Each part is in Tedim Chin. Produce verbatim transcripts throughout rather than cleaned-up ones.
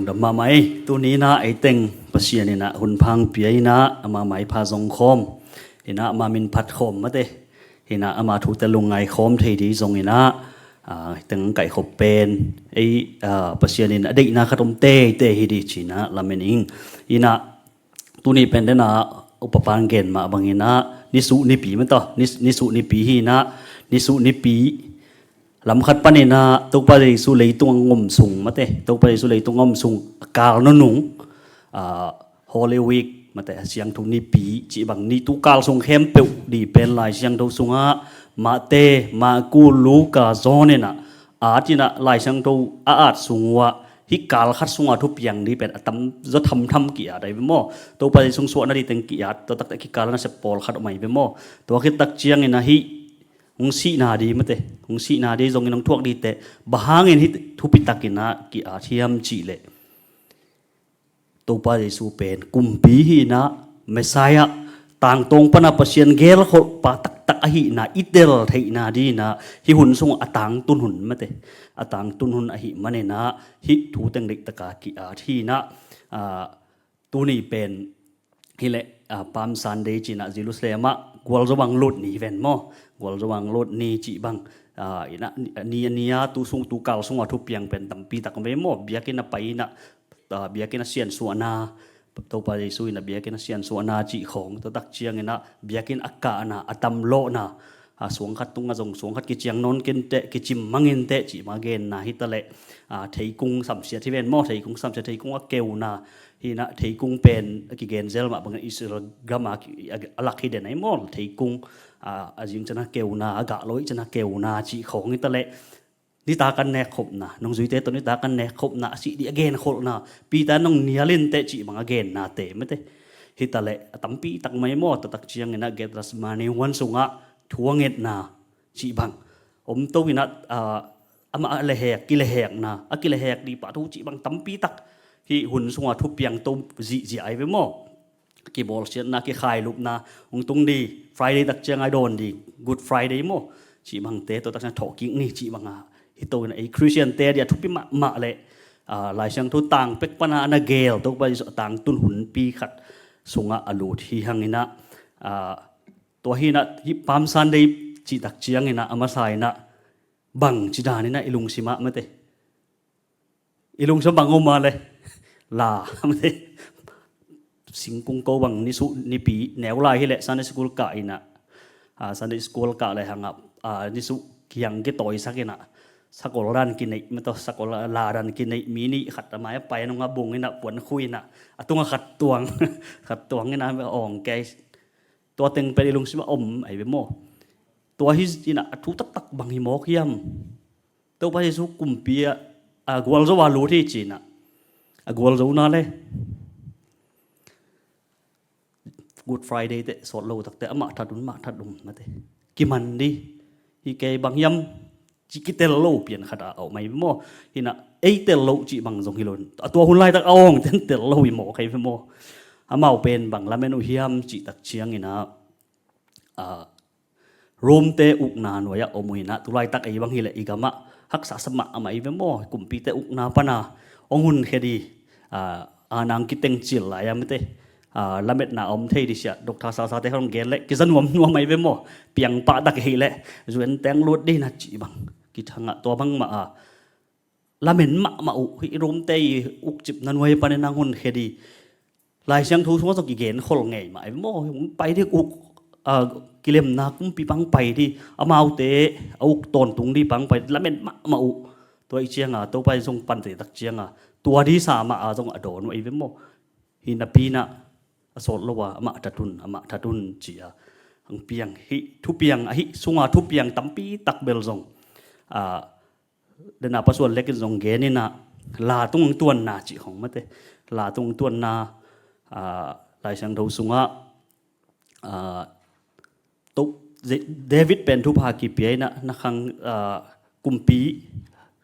Dam mahmah ei, tuni inah ei teng Pasian inah hun phang pia inah ama maipha zong khawm inah ama min phat khawm mate. Inah ama thute lungngai khawm thei dih zong inah, ah, teng kaihkhop pen ei, ah, Pasian in a deihna khat om teitei hi dih ci inah lamen ing. Inah tuni pen dena upa pan gen mah bang inah nisuh nipi mate, nis-, nisuh nipi hi inah, nisuh nipi lam khat pan inah Topa Jesu leitung a om sung mate, Topa Jesu leitung a om sung a kal nunung, ah, Holy Week mate, a siangtho nipi cih bang ni tu kal sung khempeuh dih pen Lai Siangtho sungah Mate, Marku, Luka, John inah at inah Lai Siangtho a at sung uh ah hih kal khat sungah thupiang dih pen a tamzaw thamtham ki-at ahi ve maw? Topa Jesu suahna dih teng ki-at, tua taktak kikal a nasep pawlkhat om ahi ve maw? Tua khit tak ciang inah hih hong sihna dih mate, hong sihna dih zong in hong thuak dih teh bang hangin hih thupi tak inah ki-at hiam cih leh Topa Jesu pen kumpi hi inah, Messiah, tangtawng pana Pasian gelkholhpa taktak ahi inah i tel theihna dih inah hih hun sungah a tangtun hun mate, a tangtun hun ahi man inah hih thu teng deihtaka ki-at hi inah, ah, tuni pen hileh, ah, Palm Sunday ci inah Jerusalem ah gualzo bang lut ni ven maw? Gualzo bang lut ni cih bang, ah, inah ni, ni a ni a tu sung tu kal sungah thupiang pen tampi tak ve maw? Biakinn a pai inah, ah, biakinn a siansuahna, Topa Jesu inah biakinn a siansuahna cih khawng, tua tak ciang inah biakinn a kahna, a tamlawhna, ah, suang khat tungah zong suang khat kiciang nawn kei inteh, kicim mang inteh cih bang a genna hi taleh, ah, theikung samsiat hi ven maw? Theikung samsiat, theikung a keuna hi inah, theikung pen a kigen zel mah bangin Israel gam a ki-, a, a lak hi den ahi maw? Theikung, ah, a zing ciang a keuna, a gah lo ih ciang a keuna cih khawng hi taleh nitak an nekkhopna, nungzuite tawh nitak an nekkhopna, a sih dih a genkholhna, Peter nong nial inteh cih bang a gennate mate. Hi taleh a tampi tak mai maw? Tua tak ciang inah Gethsemane huan sungah thu a ngetna cih bang om to inah, ah, amah a lehhek, kilehhekna, a kilehhek dih pah thu cih bang tampi tak hih hun sungah thupiang to zihziah ahi ve maw? Kibawlsiatna, kikhailupna hong tung dih, Friday tak ciang a dawn dih, Good Friday maw? Cih bangte tua tak ciang thawhkik ni cih banga hi to inah ei Khristiante dih a thupi mahmah leh, ah, Lai Siangtho tang pek pana a na gel Topa Jesu a tangtun hunpi khat sungah a lut hi hang inah, ah, tua hi inah hih Palm Sunday cih tak ciang inah a masa inah bang ci dan inah i lungsimah mate, i lungsim bang om a le la mate, singkung ko bang nisuh nipi neu lai hileh Sunday school kah inah, ah, Sunday school kah le hangah, ah, nisuh kiang kitawisak inah sakol dan kineih mate, sakol la dan kineih mi nih khat a mai a pai nung a bung inah puan khui inah a tungah khat tuang, khat tuang inah awng kei. Tua teng pen i lungsimah om ahi ve maw? Tua hi inah a thu taktak bang hi mawk hiam? Topa Jesu kumpi ah, a gualzo a lut hi ci inah, a gualzona le Good Friday teh sawt lo takte amah that un, mah that un mate, kiman dih hi kei bang hiam ci kitel lo pian khat a om ahi ve maw? Hi inah ei tel lo cih bang zong hi lo. A tua hun laitak a awngten tel lo hi mawk ahi ve maw? Amau pen bang lamen uh hiam cih tak ciang inah, ah, Rome-te ukna nuai-ah om uh inah, tulaitak ei bang hileh i gamah haksa sa mahmah i ve maw? Kumpite ukna pana hong hunkhia dih, ah, a nang kiteng cil lai a mate, ah, lametna a om thei dih siah, Doctor Sasate hong gen leh kiza nuamnuam a i ve maw? Piangpah tak hileh zuenteng lut dih na cih bang kithangah tua bangmah a lamen mahmah uh. Hih Rome-te i ukcipna nuai panin a hong hunkhia dih. Lai Siangtho sungah zong kigenkhol ngei mah a i ve maw? Hong pai dih uk, ah, kilemna kumpi bang pai dih, amaute a uk tawntung dih bang pai dih, lamen mahmah uh. Tua i cianga Topa in zong pante tak cianga tua dih sa mah a zong a dawn uh a i ve maw? Hi napi inah a sawt lo a, amah that un, amah that un ci a hong piang, hih thupiang, a hih sunga thupiang tampi tak bel zong, ah, dena pasuan lekin zong gen inah la tung hong tuanna cih khong mate, la tung hong tuanna, ah, Lai Siangtho sungah, ah, to, Ze-, David pen thupha kipia inah na khang, ah, kumpi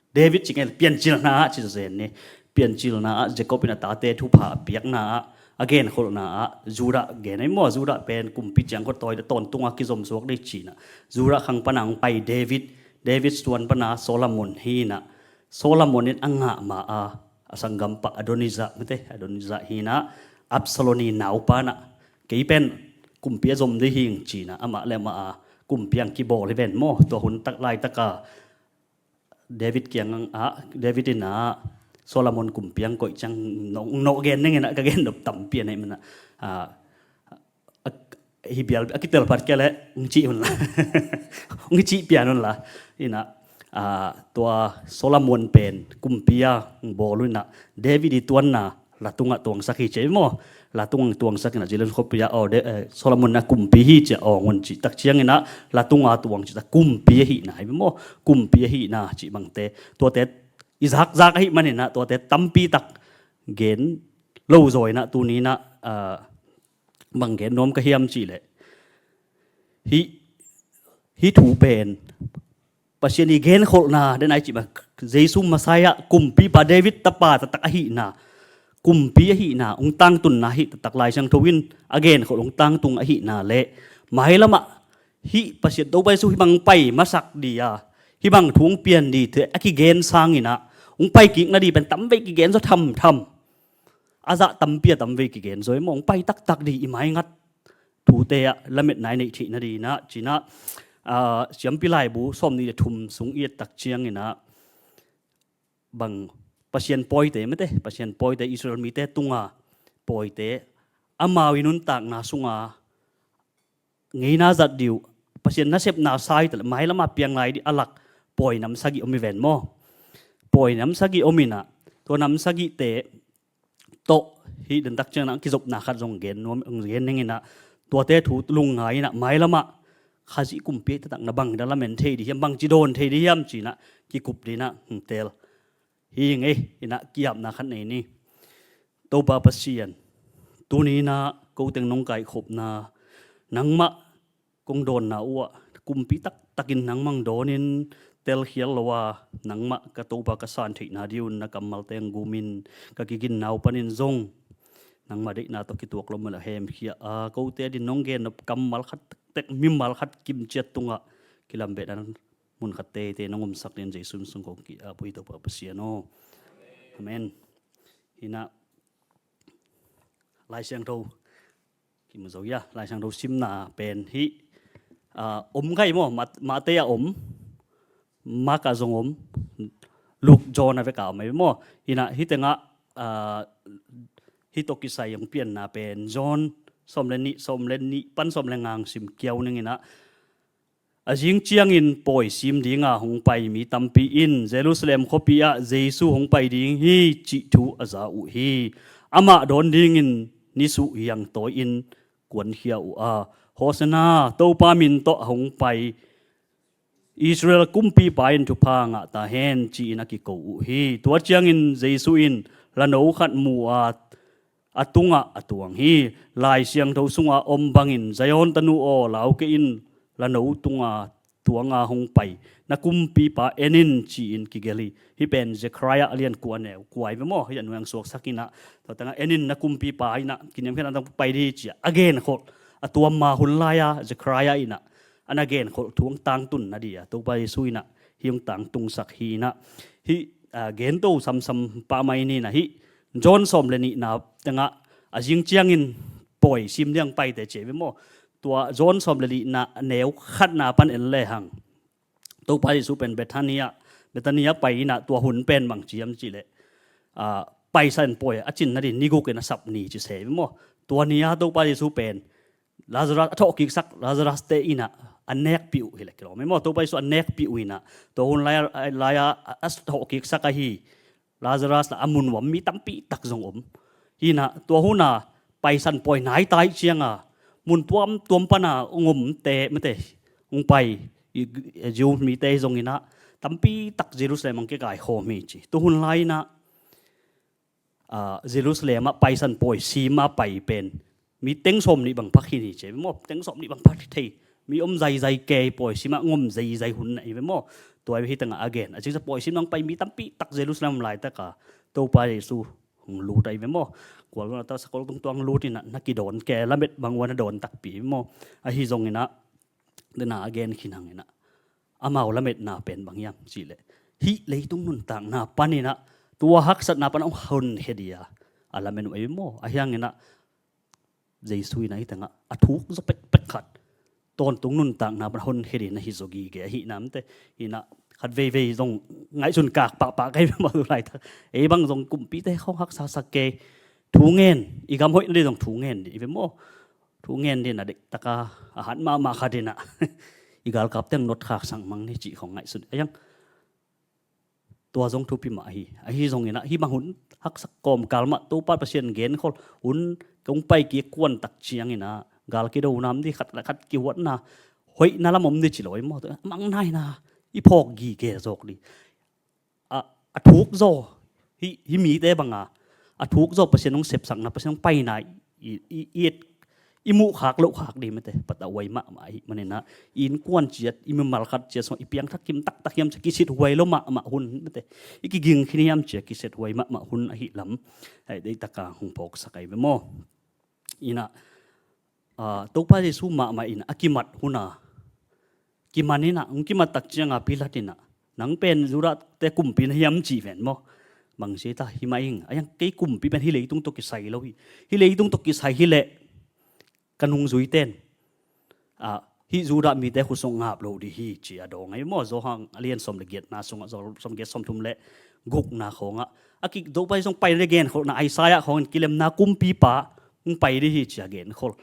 David ci ngei, piancilna ah ci zen ni, piancilna ah Jacob in a tate thupha a piakna ah, a genkholhna ah Judah gen a i maw? Judah pen kumpi ciangkhua tawi a tawntunga kizom suak dih ci inah Judah khang pana hong pai David, David suan pana Solomon hi inah, Solomon in a ngah ma a, a sanggampa Adonijah mate, Adonijah hi inah, Absalom i naupa inah, kei pen kumpi a zom ding hi ing ci inah, amah le amah a kumpi ang kibawl hi ven maw. Tua hun tak laitaka David kiangah, David inah Solomon kumpi ang koih ciang, nawh gen ning inah, ka gen nop tampi a neih manah, ah, a, hi bial a kitel phat kei leh ong cih hun la, ong cih pian hun la. Inah, ah, tua Solomon pen kumpi a ong bawl uh inah, David i tuanna la tungah tuangsak hi ci maw. La tungah tuangsak inah, Jerusalem khuapi ah, aw, de, eh, Solomon a kumpi hi ci a, aw, ngun cih tak ciang inah, la tungah tuang cih tak, kumpi ahihna hi maw. Kumpi ahihna cih bangte, tuate i zakzak ahih man inah, tuate tampi tak gen lo zaw inah, tuni inah, ah, bang gen nuam ka hiam cih leh, hih, hih thu pen Pasian i genkholhna den ai cih bang, Jesu Messiah, kumpipa, David tapa taktak ahihna, kumpi ahihna ong tangtunna hih taktak Lai Siangtho in a genkholh ong tangtung ahihna le, mailamah hih Pasian Topa Jesu hih bang pai masak ding a, hih bang thu ong pian ding te a kigen sang inah, ong pai kik nading pen tamvei kigen zaw thamtham. A zah tampi a tamvei kigen zaw hi maw, ong pai taktak ding i maingat thute ah lametna i neih theih nading inah ci inah, ah, Siampi Laibu sawmnih le thum sung i et tak ciang inah, bang Pasian pawite mate, Pasian pawite, Israel mite tunga pawite, amau i nuntakna sunga ngeina zat ding uh, Pasian nasepna sai ta leh, mailamah piang lai ding a lak pawi nam sagih om hi ven maw. Pawi nam sagih om inah, tua nam sagihte tawh hih den tak ciang inah kizopna khat zong gen nuam, gen ning inah, tuate thu lungngai inah, mailamah Khazih kumpi taktak na bang dah lamen thei ding hiam, bangci dawn thei ding hiam ci inah, kikup ding inah hong tel hi ing ei. Inah ki-apna khat nei ni. Topa Pasian, tuni inah ko teng nong kaikhopna, nangmah kong dawnna uh ah, kumpi taktakin nangmah dawnin telkhial lo a, nangmah ka Topa ka san theihna ding un na kammalte hong gumin, ka kiginna uh panin zong nangmah deihna tawh kituak lo mah le hemkhia a, kote ading nong gen nop kammal khat tektek, mimal khat kimciat tungah kilambehna mun khat teitei nong omsak dingin Jesu min sung kong ki-ap uh hi, Topa Pasian aw. Amen. Inah, Lai Siangtho kimu zo ia, Lai Siangtho simna pen hih, ah, om kha hi maw, Mat-, Mate ah om, Mark ah zong om, Luke, John a vek a om hi maw. Inah hih tengah, ah, hih tawh kisai ong pianna pen John sawm le nih, sawm le nih pan sawm le nga ong sim kiau ning inah, a zing ciangin pawi sim dinga hong pai mi tampi in Jerusalem khuapi ah Jesu hong pai ding hi cih thu a za uh hi. Amah dawn dingin nisuh hiang tawi-in kuankhia uh a, Hosanna, Topa min tawh a hong pai Israel kumpipa in thupha ngah ta hen, ci-in a kiko uh hi. Tua ciangin Jesu in lano khat mu a, a tungah a tuang hi. Lai Siangtho sungah om bangin, Zion tanu aw, lau kei in, lano tunga tuanga hong pai na kumpipa en in, ci-in kigelh hi. Hih pen Zechariah a lian kua a neu kua hi ve maw. Hih a nuai-ah suaksak inah, tua tengah en in na kumpipa inah, kiniamkhiatna tang pai ding hi ci-a a genkholh a tuamma hun lai-a Zechariah inah a na genkholh thu hong tangtun nading a Topa Jesu inah hih hong tangtungsak hi inah, hih, ah, gento samsam pah mai ni inah, hih John sawm le nihna tengah a zing ciangin pawi sim ding hong paite ci hi ve maw. Tua John sawm le nihna neu khatna pan en lehang, Topa Jesu pen Bethania, Bethania pai inah, tua hun pen bang ci hiam cih leh, ah, Paisan pawi a cin nading ni guk in a sap ni ci se hi ve maw. Tua ni-a Topa Jesu pen Lazarus a thawhkiksak, Lazarus te inah a nekpih uh hi leh kilawm hi maw. Topa Jesu a nekpih uh inah, tua hun lai, lai-a a thawhkiksak ahi Lazarus lah a mu nuam mi tampi tak zong om. Hi inah tua hun a Paisan pawi nai ta ahih cianga mun tuamtuam pana hong omte mate hong pai, i, i, Jew mite zong inah tampi tak Jerusalem ah hong kikaikhawm hi ci. Tua hun lai inah, ah, Jerusalem ah Paisan pawi sim a pai pen mi teng sawm nih bang pha khin hi ci hi ve maw. Teng sawm nih bang pha thei, mi om zaizai kei, pawi sim ah hong om zaizai hun na hi ve maw. Tua hi ve, hih tengah a gen a zingsa pawi sim ding hong pai mi tampi tak Jerusalem laitaka Topa Jesu hong lut ahi ve maw. Kual tung a ta sakol tung tuang lut inah na kidawn kei, lamet bang ua na dawn takpi hi ve maw. Ahi zong inah, dena a gen khin hang inah, amau lametna pen bang hiam cih leh, hih leitung nuntakna pan inah tua haksatna pan hong honkhia ding a lamen uh ei maw? Ahi hangin ah Jesu in ah hih tengah a thuk zaw pekpek khat tawntung nuntakna pan honkhia ding na hi zaw gige ahihna mate. Hi in ah khat veivei zong ngaihsun kak pahpah ka hi ve maw tu laitak. Ei bang zong kumpite khawng haksa sak kei. Thu ngen, i gam hoih na ding zong thu ngen ding hi ve maw? Thu ngen ding a deihtak a, a hat mahmah khat in ah i galkapte hong notkhak sang mang ni cih khawng ngaihsun. Ahi hang tua zong thupi mah hi. Ahi zongin ah hih bang hun haksa kawmkal mah Topa Pasian genkhol hun kong pai kik kuan tak ciangin ah gal kido nam ding, khat le khat kihuatna, hoihna lam om ding ci lo ei maw? Mangnaina i phawk gige zawk ding. A, a thuk zaw, hih, hih mite banga a thuk zaw Pasian hong sepsakna, Pasian hong paina i, i, i, i muhkhak lohkhak ding mate. Patauhuai mahmah ahih manin ah i innkuan ciat, i mimal khat ciat sungah i piangthak kim taktak hiam cia kisithuai lo mahmah hun mate. I kiging khin hiam cia kisithuai mahmah hun ahih lam, hih deihtaka hong phawksak ei ve maw? Hi in ah, ah, Topa Jesu mahmah in a kimat hun a kiman in ah, hong kimat tak cianga Pilat in ah, nang pen Judahte kumpi na hiam cih ven maw? Bang ci ta, hi mah ing. Ahi hang kei kumpi pen hih leitung tawh kisai lo hi. Hih leitung tawh kisai hi leh ka nungzuite in, ah, hih Judah mite khut sungah ngap lo ding hi ci a dawng ei maw? Johan a lian sawm le giatna sungah, sawm giat sawm thum le gukna khawngah a ki, Topa Jesu hong paina ding genkholhna Isaiah khawngin kilemna kumpipa hong pai ding hi ci a genkhol.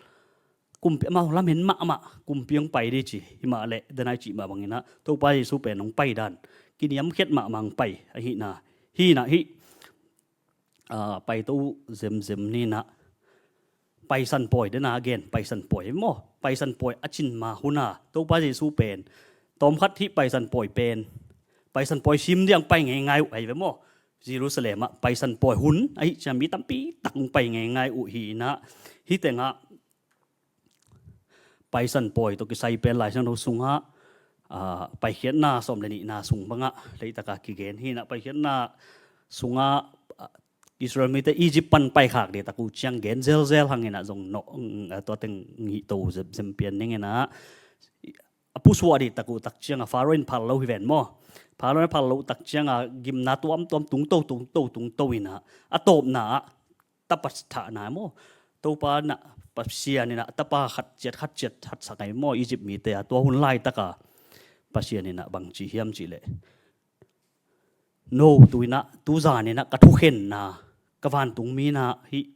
Kumpi amau lamen mahmah, kumpi hong pai ding ci. Hi mah leh denai cih mah bangin ah Topa Jesu pen hong pai dan kiniamkhiat mahmah hong pai ahihna. Hi in ah hih, ah, paito uh zemzem ni in ah Paisan pawi dena gen, Paisan pawi maw? Paisan pawi a cin ma hun a Topa Jesu pen tawmkhat hih Paisan pawi pen, Paisan pawi sim ding hong pai ngeingai uh ei ve maw? Jerusalem ah Paisan pawi hun ahih ciang mi tampi tak hong pai ngeingai uh hi in ah, hih tengah Paisan pawi tawh kisai pen Lai Siangtho sungah, ah, Paikhiatna sawm le nihna sung bangah leitak a kigen hi in ah, Paikhiatna sungah, ah, Israel mite Egypt pan paikhak ding tak uh ciang gen zelzel hang in ah zong nawh, mm, ah, tua teng ngih to zem, zem pian ning in ah, a pusuah ding tak uh tak ciang a Pharaoh in phal lo hi ven maw? Pharaoh in phal lo tak ciang a gimna tuamtuam tungto, tungto, tungto in ah, a tawpna ah tapa thahna maw? Topa in ah, Pasian in ah tapa khat ciat khat ciat hatsak ei maw? Egypt mite a tua hun laitaka Pasian in ah bangci hiam cih leh, no, tu in ah, tu zan in ah ka thukhenna, ka vantungmi in ah hih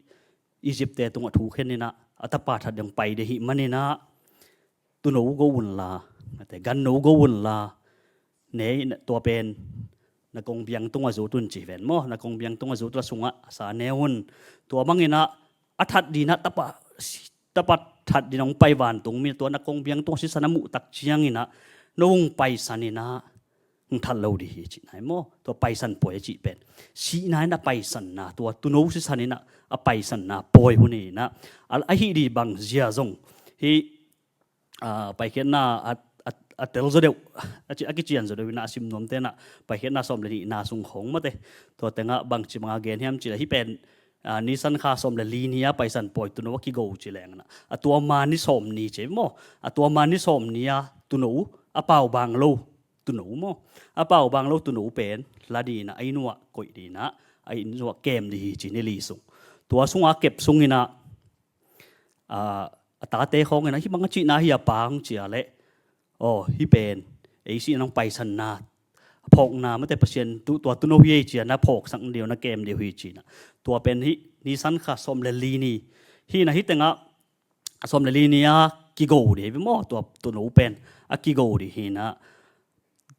Egypt-te tungah thukhen in ah a tapa that ding hong pai ding ahih manin ah, tuuno go unla, mate, ganno go unla, ne in ah tua pen na kongbiang tungah zut un ci ven maw? Na kongbiang tungah zut la sungah a sa ne un. Tua bangin ah a that ding in ah tapa, tapa that ding in hong pai vantungmi in ah tua na kongbiang tungah sisan a muh tak ciangin ah no hong paisan in ah hong that lo ding hi cihna hi maw? Tua Paisan pawi a cih pen sihna in a paisanna, tua tuuno sisan in ah a paisanna pawi hun hi in ah, a, ahih ding bang zia zong hih, ah, Paikhiatna a, a, a tel zaw deuh, a ci, a kician zaw deuh in ah a sim nuamte in ah Paikhiatna sawm le nihna sung khawng mate. Tua tengah bangci banga gen hiam cih leh hih pen, ah, Nisan kha sawm le li ni a Paisan pawi tuuno a kigo ci leng in ah, a tua ma ni sawm ni ci maw? A tua ma ni sawm ni a tuuno a paubang lo tuuno maw? A paubang lo tuuno pen la ding in ah, a inn uah koih ding in ah, a inn uah kem ding hi ci ni li sung. Tua sungah kep sung in ah, ah, a tate khawng in ah hih bang a cihna hi a pang cia leh, aw, hih pen ei sihna hong paisanna, phawkna mate, Pasian tu, tua tuuno hi ei cia na phawksak ding uh, na kem ding uh hi ci in ah. Tua pen hih Nisan kha sawm le li ni hi in ah, hih tengah sawm le li ni a kigo ding hi ve maw? Tua tuuno pen a kigo ding hi in ah,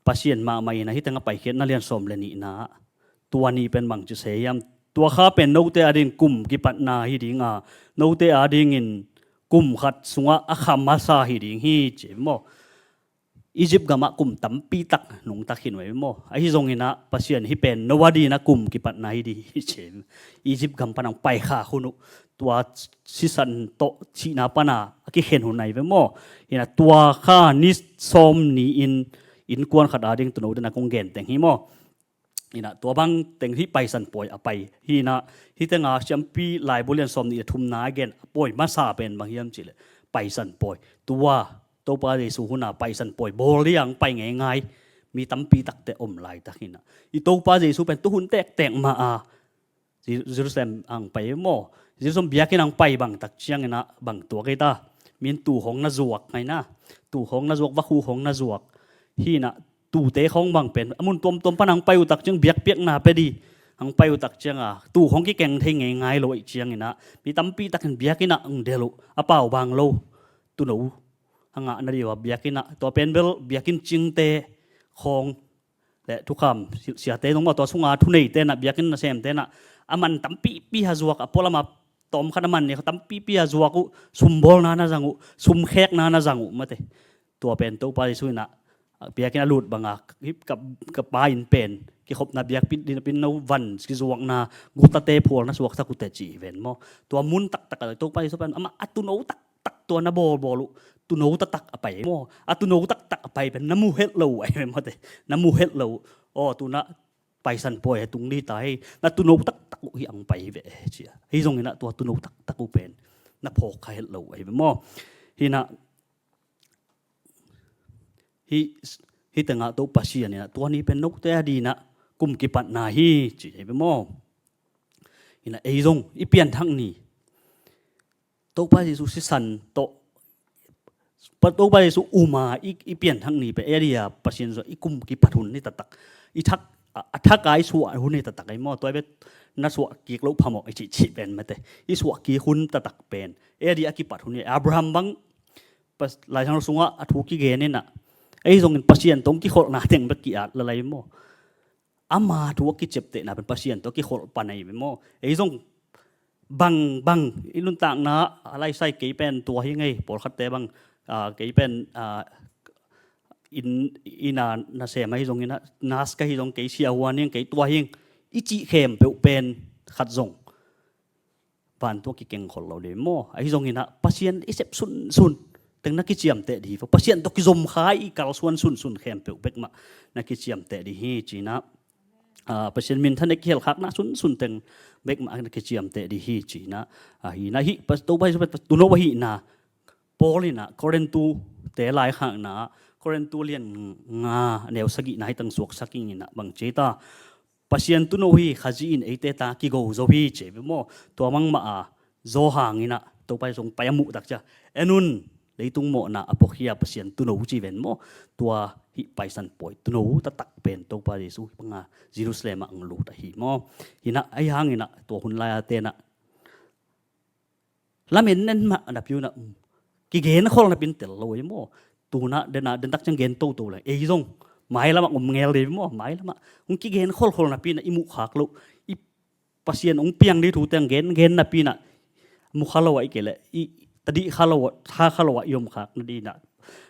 Pasian mahmah in ah hih tengah Paikhiatna lian sawm le nihna ah tua ni pen bangci sei hiam? Tua kha pen note ading kum kipatna hi ding a, note adingin kum khat sungah a kha masa hi ding hi ci maw? Egypt gamah kum tampi tak nungta khin uh ei maw? Ahi zongin ah Pasian hih pen no ading in ah kum kipatna hi ding hi ci. Egypt gam pan hong paikhak hun uh, tua sisan tawh cihna pana a kikhen hun ahi ve maw? Hi in ah tua kha ni sawm ni in innkuan khat ading tuuno dena kong gen teng hi maw? Hi in ah tua bang teng hih Paisan pawi a pai hi in ah, hih tenga siampi laibu lian sawm nih le thumna a gen a pawi masa pen bang hiam cih leh Paisan pawi. Tua Topa Jesu hun a Paisan pawi bawl ding a hong pai ngeingai Mi tampi takte om laitak hi-in ah, i Topa Jesu pen tuhun tektek mah a Jerusalem ang pai maw. Jerusalem biakinn ang pai bang tak ciangin ah bang tuak hi ta. Min tuu khawng na zuak ngai na. Tuu khawng na zuak, vakhu khawng na zuak. Hi-in ah tuute khawng bang pen a mun tuamtuam pan ang pai uh tak ciang biakpiakna pia ding ang pai uh tak ciang a tuu khawng kikeng thei ngeingai lo ahih ciangin ah mi tampi takin biakinn ah ang delh uh a pau bang lo tuuno a ngah nading uh a biakinn ah, tua pen bel biakinn cingte khawng le thukham siate zong maw, tua sunga thuneite in ah, biakinn nasemte in ah a man tampipi a zuak, a pualam a tawmkhat a man ni tampipi a zuak uh, sumbawlna na zang uh, sumkhekna na zang uh mate. Tua pen Topa Jesu in ah biakinn a lut banga ka, ka pa in pen kikhopna biakpi ding a pin no van kizuakna gutate phual na suaksak uh teh ci hi ven maw. Tua mun taktak a Topa Jesu pen amah a tuuno taktak tua na bawlbawl uh tuuno taktak a pai maw. A tuuno taktak a pai pen na mu het lo uh ahi mawte. Na mu het lo uh. Aw, tu-in ah Paisan pawi a tung ding ta hi. Na tuuno taktak uh hi ang pai hi ve, ci a. Ahi zongin ah tua tuuno taktak uh pen na phawk kha het lo uh ahi ve maw. Hi-in ah hih, hih tengah Topa Pasian in ah tua ni pen note adingin ah kum kipatna hi, ci hi ve maw. Hi-in ah ei zong i pianthak ni Topa Jesu sisan tawh, Topa Jesu um a i, i pianthak ni pen ei adingin ah Pasian zong i kum kipat hun ni taktak. I thak a, a thak a i suah hun ni taktak ahi maw. Tua i bek na suah kik loh phamawh i cihcih pen mate. I suah kik hun taktak pen ei adingin a kipat hun hi. Abraham bang Laisiangtho sungah a thu kigen in ah, ei zongin Pasian tawh kikholhna teng bek ki-at lel ahi maw. Ama thu a kiciaptehna pen Pasian tawh kikholh pan ahi maw. Ei zong bang bang i nuntakna a laisai kei pen tua hi ngei, pawlkhatte bang, ah, kei pen, ah, inn, inn a nasem ahi zongin ah, nas ka hi zong kei siahuan hi ing, kei tua hi ing i cih khempeuh pen khat zong vantung a kikeng khol lo ding maw. Ahi zongin ah Pasian i sep sunsun teng na kiciamteh ding hi. Pasian tawh kizom kha i kalsuan sunsun khempeuh bek mah na kiciamteh ding hi, ci-in ah, ah, Pasian minthan i kihelkhakna sunsun teng bek mah na kiciamteh ding hi, ci-in ah. Ahi-in ah hih Topa Jesu pen tuuno ahihna Paul in ah Korinthte laikhakna, Korinth lian nga neu sagihna hih teng suaksak ing in ah bang ci ta. Pasian tuuno hi, Khazih in eite tangah kigo zo hi, ci hi ve maw. Tua mangmah a zaw hangin ah Topa Jesu hong pai a muh tak ciang, en un, leitung mawhna a puakhia Pasian tuuno ci ven maw. Tua hih Paisan pawi tuuno taktak pen Topa Jesu hih banga Jerusalem ah ang lut ahi maw. Hi-in ah ahi hangin ah tua hun lai-ate in ah lamen nen mah napi un ah, um, kigen khol napi in tel lo hi maw. Tu-in ah den ah, den tak ciang gen toto leng ei zong mailam ah om ngel ding hi maw. Mailam ah hong kigen kholkhol napi in ah i muh khak loh, i Pasian hong piang ding thu teng gen gen napi in ah mu kha lo ah, i kei leh i tadih kha lo ah, tha kha lo ah i om khak nading in ah,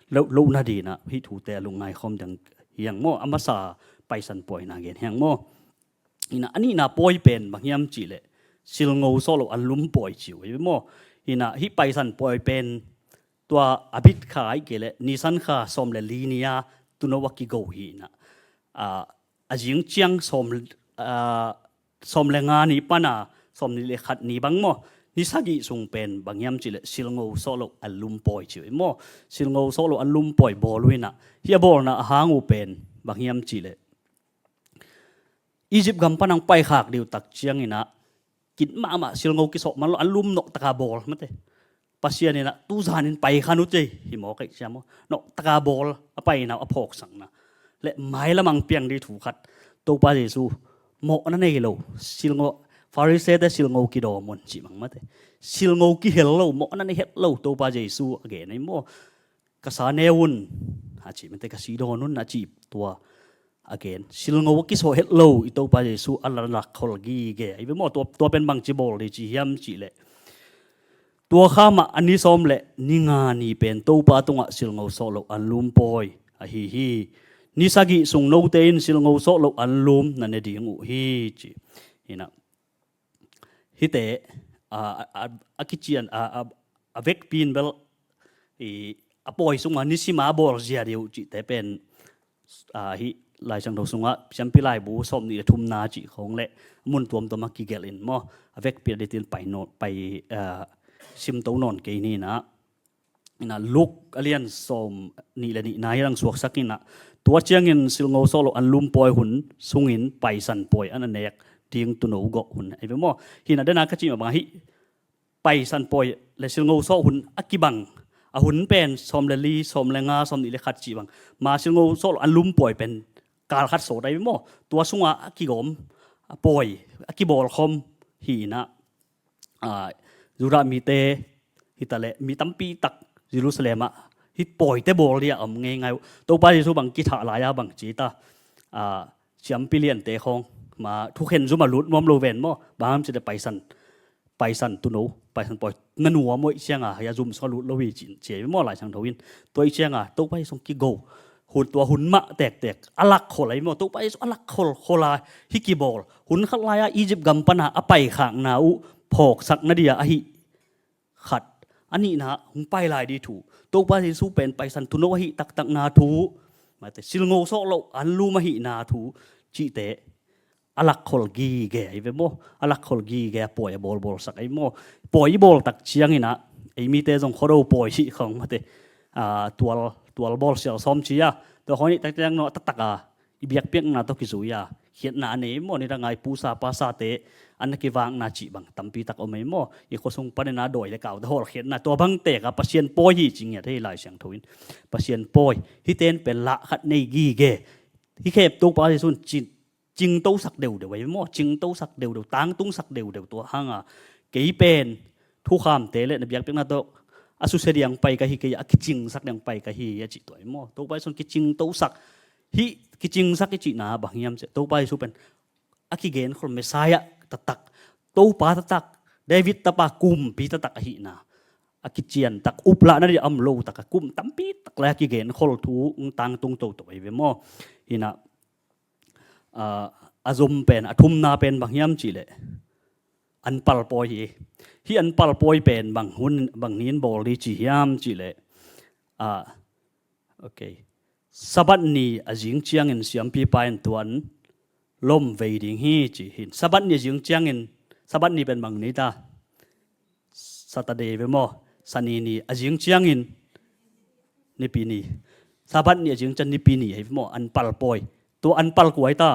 loh, loh nading in ah hih thute a lungngai khawm ding hi hang maw. A masa Paisan pawina gen hi hang maw. Hi-in ah a nihna pawi pen bang hiam cih leh silngo sawh loh anlum pawi ci uh hi maw. Hi-in ah hih Paisan pawi pen tua Abib kha, ahih kei leh Nisan kha sawm le li ni-a tuuno a kigo hi-in ah, ah, a zing ciang sawm, ah, sawm le nga ni pan a sawm nih le khat ni bang maw, ni sagih sung pen bang hiam cih leh silngo sawh loh anlum pawi ci uh hi maw. Silngo sawh loh anlum pawi bawl uh in ah, hih a bawlna a hang uh pen bang hiam cih leh Egypt gam pan ang paikhak ding uh tak ciangin ah, kit mahmah silngo kisawh man lo, anlum nawhtaka bawl mate. Pasian in ah tu zanin paikha un ci hi maw, kei sia maw. Nawhtaka bawl, a paina uh a phawksakna. Le mailam ang piang ding thu khat. Topa Jesu mawhna nei lo, silngo, Pharisee-te silngo kidawm un ci mang mate. Silngo kihel lo, mawhna nei het lo Topa Jesu a gen ahi maw. Ka sa neu un a ci mate, ka si dawn un a ci, tua a gen. Silngo a kisawh het lo i Topa Jesu a la lak khol gige ahi ve maw. Tua, tua pen bangci bawl ding ci hiam cih leh, tua kha mah a ni sawm le ni nga ni pen Topa tungah silngo sawh loh anlum pawi ahi hi. Ni sagih sung note in silngo sawh loh anlum na ne ding uh hi, ci. Hi-in ah hihte, a, a, a, a kician, a, a, a vekpi in bel, i, a pawi sungah nisim a bawl zia ding uh cihte pen, a, hih Laisiangtho sungah Siampi Laibu sawm nih le thumna cih khawng le mun tuamtuam a kigelh in maw, a vekpi a ding tin pai nawn, pai, a, simto nawn kei ni-in ah. Ina Luke a lian sawm nih le nihna hi lang suaksak ina, tua ciangin silngo sawh loh anlum pawi hun sungin Paisan pawi ana nek ding tuuno gawh hun ahi ve maw? Hina dena ka cih mah bang ahi, Paisan pawi le silngo sawh hun a kibang, a hun pen sawm le li, sawm le nga, sawm nih le khat cih bang, ma silngo sawh loh anlum pawi pen kal khat sawt ahi ve maw? Tua sunga a kigawm a pawi a kibawlkhawm hi ina, Judah mite hitaleh mi tampi tak Jerusalem ah hih pawite bawl dia om ngeingai uh. Topa Jesu bang kithah lai-a bang ci ta, siampi liante khawng ma thukhen zum a lut nuam lo ven maw? Bang ham cite Paisan, Paisan tuuno, Paisan pawi na nuam uh ih cianga hia zum sung a lut lo hi ci, ci maw Lai Siangtho in. Tua ih cianga Topa Jesu kigo hun, tua hun mah tektek a lakkhol ahi maw? Topa Jesu a lakkhol khola hih kibawl hun khat lai-a Egypt gam pana a paikhakna uh phawksak nadia ahi khat, a nihna hong pai lai dih thu, Topa Jesu pen Paisan tuuno ahi taktakna thu, mate silngo sawh loh anlum ahihna thu cihte a lakkhol gige ahi ve maw? A lakkhol gige a pawi a bawlbawlsak ahi maw? Pawi i bawl tak ciangina ei mite zong khuado pawi hih khawng mate, tual, tual bawl sial sawm ci-a tua khawng nih tak ciang no a taktak a i biakpiakna tawh kizui-a khiatna a nei maw? Nidanga i pusa pasate an a kivakna cih bang tampi tak om ei maw? I khuasung panina dawi le kaute hawlkhiatna tua bang teka Pasian pawi hi ci ngiat hi Lai Siangtho in. Pasian pawi hihte in pen lah khat nei gige. Hih khep Topa Jesu in cingtosak deudeu ei maw? Cingtosak deudeu, tangtungsak deudeu tua hanga kei pen thukhamte le na biakpiakna tawh a susia diang pai ka hi, kei a kicingsak diang pai ka hi a cih tua ei maw? Topa Jesu in kicingtosak hih kicingsak i cihna bang hiam cih Topa Jesu pen a kigenkhol Messiah taktak, Topa taktak, David tapa kumpi taktak ahihna a kiciantak uplahna dia om lo taka kum tampi tak lai a kigenkhol thu tangtung toto ahi ve maw? Hina a zom pen a thumna pen bang hiam cihleh anpal pawi hi. Hih anpal pawi pen bang hun bang niin bawl dih ci hiam cihleh, okay, Sabbath ni a zing ciangin siampipa in tua an lom vei ding hi ci hin. Sabbath ni a zing ciangin, Sabbath ni pen bang ni ta? Saturday ve maw? Sani ni a zing ciangin nipi ni. Sabbath ni a zing ciang nipi ni ahi ve maw? Anpal pawi. Tua anpal kua hi ta?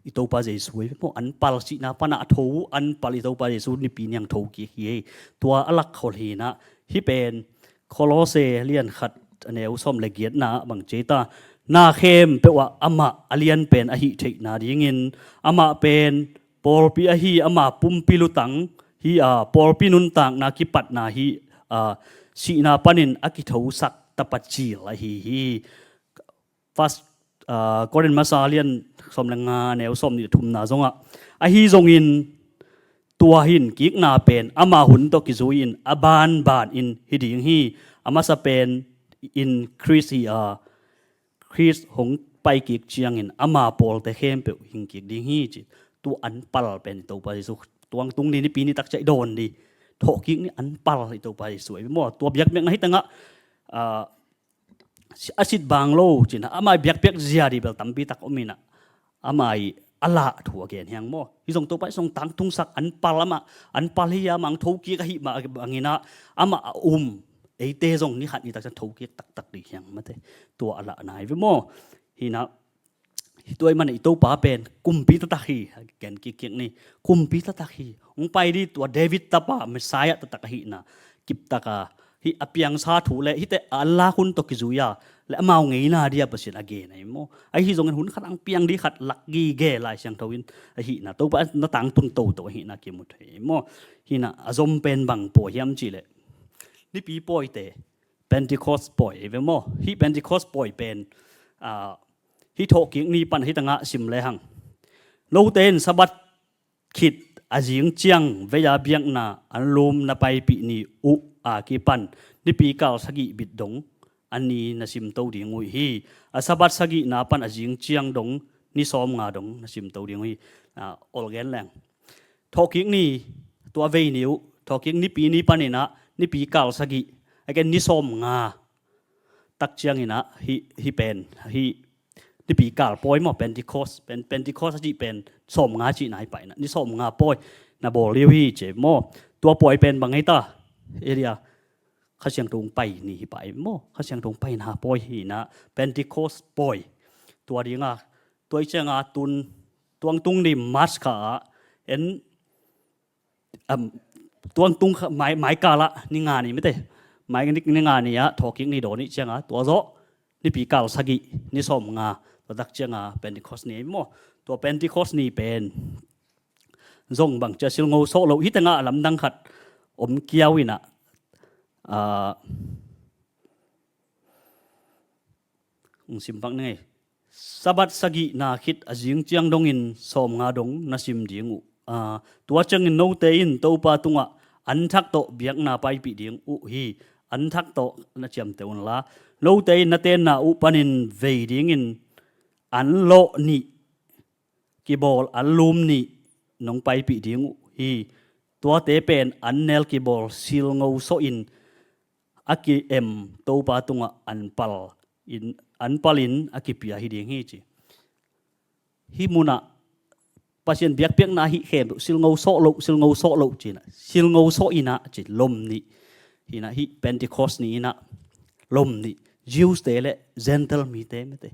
I Topa Jesu ahi ve maw? Anpal sihna pana a tho anpal i Topa Jesu nipi ni ang tho kik hi. Tua a lakkhol hina hih pen Kolose lian khat a neu sawm le giatna bang ci ta? Na khempeuh ah amah a lian pen ahi theihna dingin amah pen pawlpi ahi ama pumpi lutang hi a, pawlpi nuntakna kipatna hi a, sihna panin a kithosak tapa cil ahi hi. First Korin masa lian sawm le nga neu sawm nih le thumna zongah ahi zongin tua hin kikna pen ama hun tawh kizui in a banban in hi ding hi. A masa pen in Khrist hi a, Khrist hong pai kik ciangin ama pawlte khempeuh hing kik ding hi ci. Tu anpal pen i Topa Jesu tuang tung ni nipi ni takciah i dawn dih thawhkik ni anpal i Topa Jesu ahi maw? Tua biakbiakna hi tangah a sit bang lo cina amai biakpiak zia di bel tampi tak om ina amai a lah thu a gen hiang maw? Hi zong Topa i zong tangtungsak anpal amah anpal hi a mang thokik ahi mah bangina amah a um eite zong ni khat ni tak ciang thokik taktak di hiang mate. Tua a lah nai ve maw? Hina hi tua i mana i Topa pen kumpi taktak hi. Gen kikkik ni kumpi taktak hi. Hong pai di tua David tapa Messiah taktak ahihna kiptaka hi a piangsa thu le hite a lak hun tawh kizui a le amau ngeina dia Pasian a gen ahi maw? Ahi zongin hun khat ang piang di khat lak gige Lai Siangtho in ahihna Topa na tangtun toto ahihna kimu thei maw? Hina a zom pen bang pawi hiam cihleh nipi pawite Pentecost pawi ahi ve maw? Hih Pentecost pawi pen hih thawhkik ni pan hi tangah sim lehang note in Sabbath khit a zing ciang vei-a biakna anlum na paipih ni uh a kipan nipi kal sagih bit dong a ni na simto ding uh hi. A Sabbath sagihna pan a zing ciang dong ni sawm nga dong na simto ding uh hi. Olgen leng thawhkik ni tua vei ni uh thawhkik nipi ni paninah nipi kal sagih a ken ni sawm nga tak cianginah hih pen hih nipi kal pawi maw? Pentecost pen, Pentecost a cih pen sawm nga cihna hi painah ni sawm nga pawi na bawl liu hi ci maw? Tua pawi pen bang hei ta? Elia Kha Siangtho hong pai ni hi pah ei maw. Kha Siangtho hong paina pawi hi inah Pentecost pawi. Tua dinga, tua i cianga tun tuangtung ni March kha ah en, am, tuangtung kha, mai, mai kala ni nga ni mite. Mai ni, ni nga ni ah thawkik ni daw ni cianga tua zawh nipi kal sagih ni sawm nga, tua tak cianga Pentecost ni ei maw. Tua Pentecost ni pen zong bang cia silngo sawh lo hi tengah a lamdang khat om kiau inah, ah, hong sim pak ni ngei. Sabbath sagihna khit a zing ciang dongin sawm nga dong na sim ding uh. Ah, tua ciangin note in Topa tungah an thak tawh biakna paipih ding uh hi. An thak tawh na ciamteh unla, note in na tenna uh panin vei dingin an lawh nih kibawl an lum nih nong paipih ding uh hi. Tuate pen an nel kibawl silngo sawh in a ki-em Topa tungah an pal in, an pal in a kipia hi ding hi ci. Hih munah Pasian biakpiakna hih khempeuh silngo sawh loh, silngo sawh loh cinah, silngo sawh inah ci lom nih. Hinah hih Pentecost ni inah lom nih, Jews te le Gentile mite mite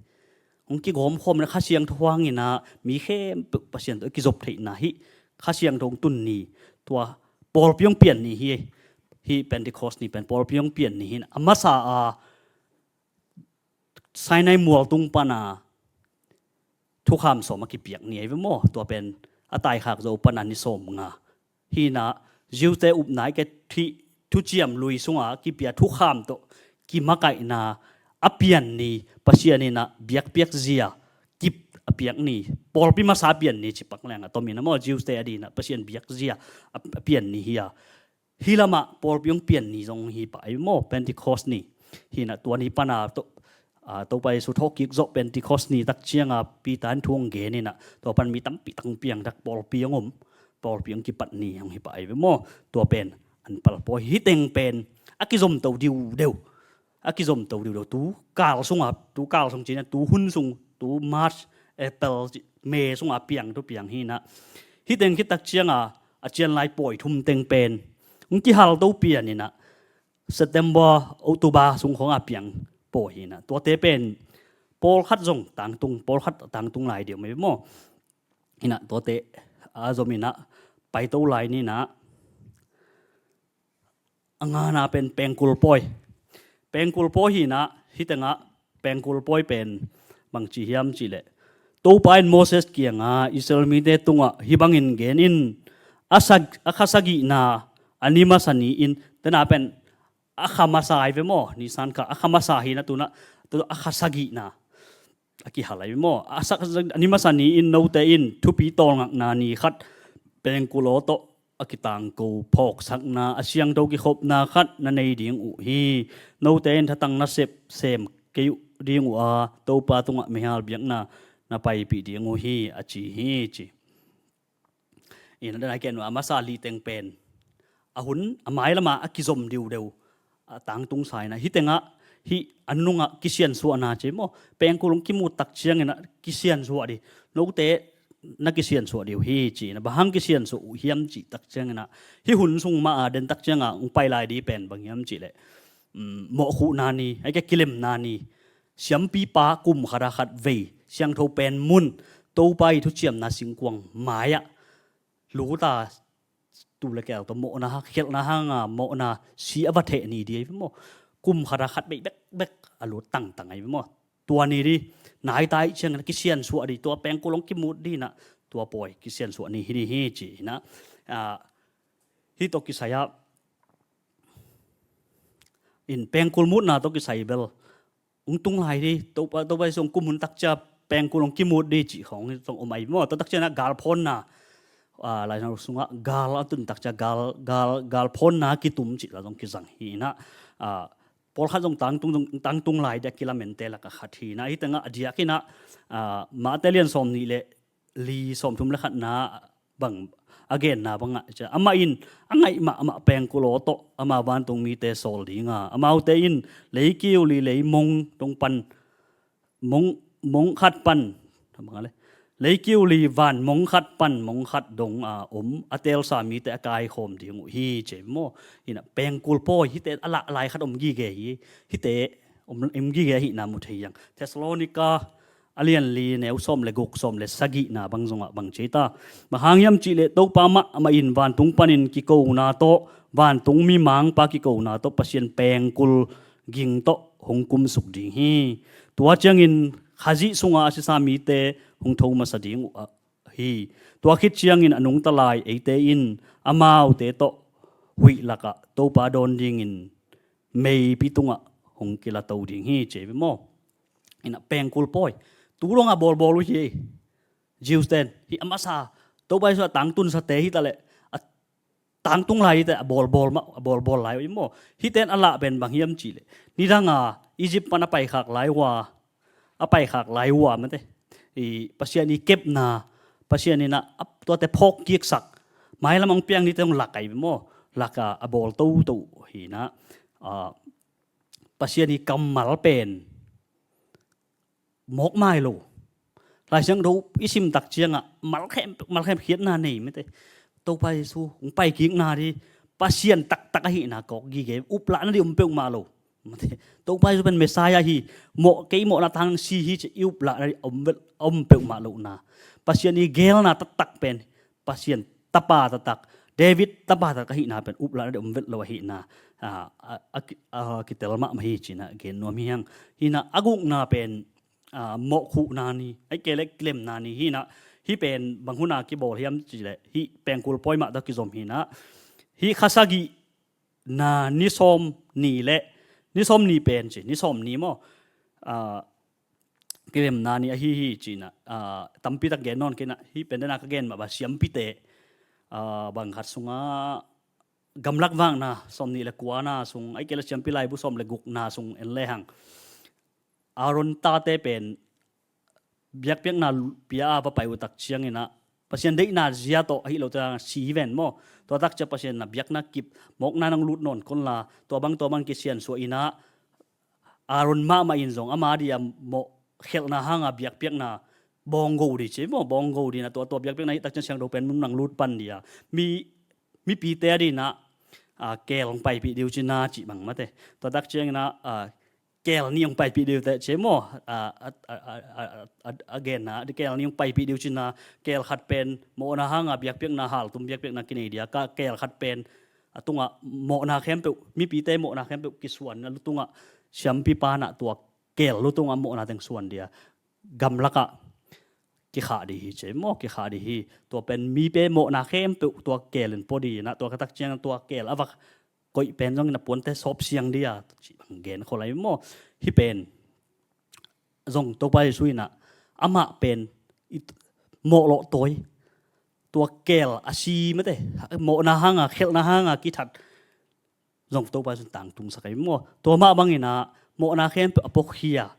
hong kigawm khawm inah Kha Siangtho hang inah mi khempeuh Pasian tawh i kizop theihna hih Kha Siangtho hong tun ni, tua pawlpi hong pian ni hi. Hih Pentecost ni pen pawlpi hong pian ni hi inah a masa a Sinai mual tung pana thukham sawm a kipiak ni ei ve maw. Tua pen a taikhak zo pana ni sawm nga. Hinah Jews te upna i ke thih thuciam lui sunga kipia thukham tawh kimakaihna a pian ni, Pasian inah biakpiak zia kip a piak ni, pawlpi masa a pian ni cipak leng a tomin a maw, Jews te a dinah Pasian biak zia a, a pian ni hi a. Hih lamah pawlpi hong pian ni zong hi pah ei maw, Pentecost ni. Hinah tua ni pana to, ah, Topa Jesu thawhkik zawh Pentecost ni tak cianga Peter in thu hong gen inah tua pan mi tampi tak hong piangthak pawlpi hong om, pawlpi hong kipat ni hong hi pah ei ve maw. Tua pen an pal pawi hi teng pen a kizomto diudeu. A kizomto diudeu tu kal sunga, tu kal sung cinah tu hun sung, tu March, April, May sunga piang tu piang hinah. Hi teng khit tak cianga a cianlai pawi thum teng pen hong kihalto pian inah September, October sung khawng a piang pawi hinah. Tuate pen pawlkhat zong tangtung, pawlkhat tangtung lai deuh mai maw. Hinah tuate a zom inah paito lai ninah a ngana pen pengkul pawi. Pengkul pawi hinah hi tengah pengkul pawi pen bangci hiam cihleh, Topa in Moses kiangah Israel mite tungah hih bangin gen in, a sag-, a kha sagihna a ni masa ni in, tena pen a kha masa ai ve maw, Nisan kha a kha masa hinah tunah, tunah a kha sagihna a kihal ai ve maw. A sak-, a ni masa ni in note in thupi tawlngakna ni khat, pengkul aw tawh a kitangko phawksakna, a siangtho kikhopna khat na nei ding uh hi. Note in thatang nasep sem kei uh ding uh a, Topa tungah meihal biakna na paipih ding uh hi, a ci hi ci. Ina dana ken a masa li teng pen a hun a mailama a kizom diudeu a tangtung sa ina, hi tengah hi a nungah kisiansuahna ci maw, pengkul hong kimut tak ciangin a kisiansuah di, note na kisiansuah diu hi ci ina, bang hang kisiansuah uh hiam cih tak ciangin a, hi hun sung mah a den tak cianga hong pai lai di pen bang hiam cihleh, um, mawhkhuhna ni, a hih kei leh kilemna ni, siampipa kum khat a khat vei siangtho pen mun, Topa i thuciamna singkuang mai-ah luta, tuu le keel tawh mawhna, khelhna hanga mawhna si a va theh ni di ahi ve maw. Kum khat a khat vei bekbek a lut tangtang ahi ve maw. Tua ni di, nai ta ih ciangin a kisiansuah di, tua pengkul hong kimut di ina, tua pawi kisiansuah ni hi di hi ci ina. Ah, hih tawh kisai ah, in pengkul mutna tawh kisai bel hong tung lai di, Topa, Topa Jesu hong kum hun tak cia pengkul hong kimut di cih khawng zong om ahi maw. Tua tak ciangin a galphawnna, ah, Lai Siangtho sungah gal a tun tak cia gal, gal, galphawnna kitum cih la zong kizang hi ina. Ah, pawlkhat zong tangtung, zong tangtung lai di a kilamente lak a khat hi ina. Hih tengah a diak ina, ah, Mate lian sawm nih le li, sawmthum le khatna bang a genna bangah, amah in a ngaih mahmah pengkul aw tawh ama vantung mite sawl dinga, amaute in leikiu li leimong dong pan mong, mong khat pan, bang a le, Leikiuli van mong khat pan mong khat dong a om a telsa mite a kaikhawm ding uh hi, ci maw? Hi na, pengkul pawi hite a lah lai khat om gige hi. Hite om, om gige ahihna mu thei hi hang. Thessalonika a lian li neu sawm le guk, sawm le sagihna bang zongah bang ci ta. Bang hang hiam cihleh Topa mahmah in vantung panin kikona tawh, vantung mimangpa kikona tawh Pasian pengkul ging tawh hong kumsuk ding hi. Tua ciangin Khazih sunga a sisa mite hong tho masa ding uh hi. Tua khit ciangin a nungta lai eite in amaute tawh huih lakah Topa dawn dingin meipi tungah hong kilato ding hi, ci ve maw? Hi na, pengkul pawi tu dong a bawlbawl uh hi. Jews ten hi a masa, Topa Jesu a tangtun sate hi ta leh, a tangtung lai hi ta leh a bawlbawl mah, a bawlbawl lai uh hi maw? Hiten a lah pen bang hiam cihleh, nidanga Egypt pan a paikhak lai uh a, a paikhak lai uh a mate, i Pasian i kepna, Pasian in a, a tuate phawk kiksak, mailam hong piang nite hong lak ai ve maw? Laka a bawl toto hi na, a, Pasian i kammal pen mawkmai lo. Lai Siangtho i sim tak ciangah malkhem, malkhem khiatna nei mate. Topa Jesu hong paikikna di Pasian taktak ahihna kawk gige, uplahna di om peuhmah lo. Mate. Topa Jesu pen Messiah hi, mawh, kei mawhna tang si hi ci i uplahna di om vel, om peuhmah lohna. Pasian i geelna taktak pen Pasian tapa taktak, David tapa taktak ahihna pen uplahna di om vet lo ahihna, a, a, a, a, kitel mahmah hi cina gen nuam hi hang. Hi na, a gukna pen, a, mawhkhuhna ni, ai kei le kilemna ni hi na. Hi pen bang huna kibawl hiam cihleh, hi pengkul pawi mah tawh kizom hi na. Hi kha sagihna ni sawm ni le, ni sawm ni pen ci, ni sawm ni maw? A, kilemna ni ahi hi cina, a, tampi tak gen nawn kei na, hi pen dena ka gen mah ba siampite, a, bang khat sunga gamlak vakna sawm ni le kuana sung, ai kei le siampi laibu sawm le gukna sung en le hang. Aaron tate pen biakpiakna pia a va pai uh tak ciangin a, Pasian deihna zia tawh ahi lo te si ven maw? Tua tak cia Pasian na biakna kip, mawkna nang lut nawn kon la, tua bang tua bang kisian suah in a, Aaron mahmah in zong ama dia mawh khelhna hanga biakpiakna bawnggo di ci maw? Bawnggo di na tua, tua biakpiakna hi tak ciang siangtho pen mun nang lut pan dia. Mi, mipite a di na, a, keel hong paipih diu cina ci bang mate. Tua tak ciangin a, a, keel ni hong paipih diu te ci maw? A, a, a genna, di keel ni hong paipih diu cina, keel khat pen mawhna hanga biakpiakna, haltum biakpiakna kinei dia, ka keel khat pen a tungah mawhna khempeuh, mipite mawhna khempeuh kisuan, a lu tungah siampipa na tua keel lu tungah mawhna teng suan dia, gamlakah kikhah di hi ci maw, kikhah di hi. Tua pen mipe mawhna khempeuh tua keel in pua di na, tua ka tak ciang tua keel a vak koih pen zong in a puante sawp siang dia, ci bang gen khol ai maw? Hi pen zong Topa Jesu in a, amah pen i mawh lawh tawi, tua keel a si mate, mawhna hanga, khelhna hanga kithat zong Topa Jesu in tangtung sak ai maw? Tua mah bangin a, mawhna khempeuh a pawkhia,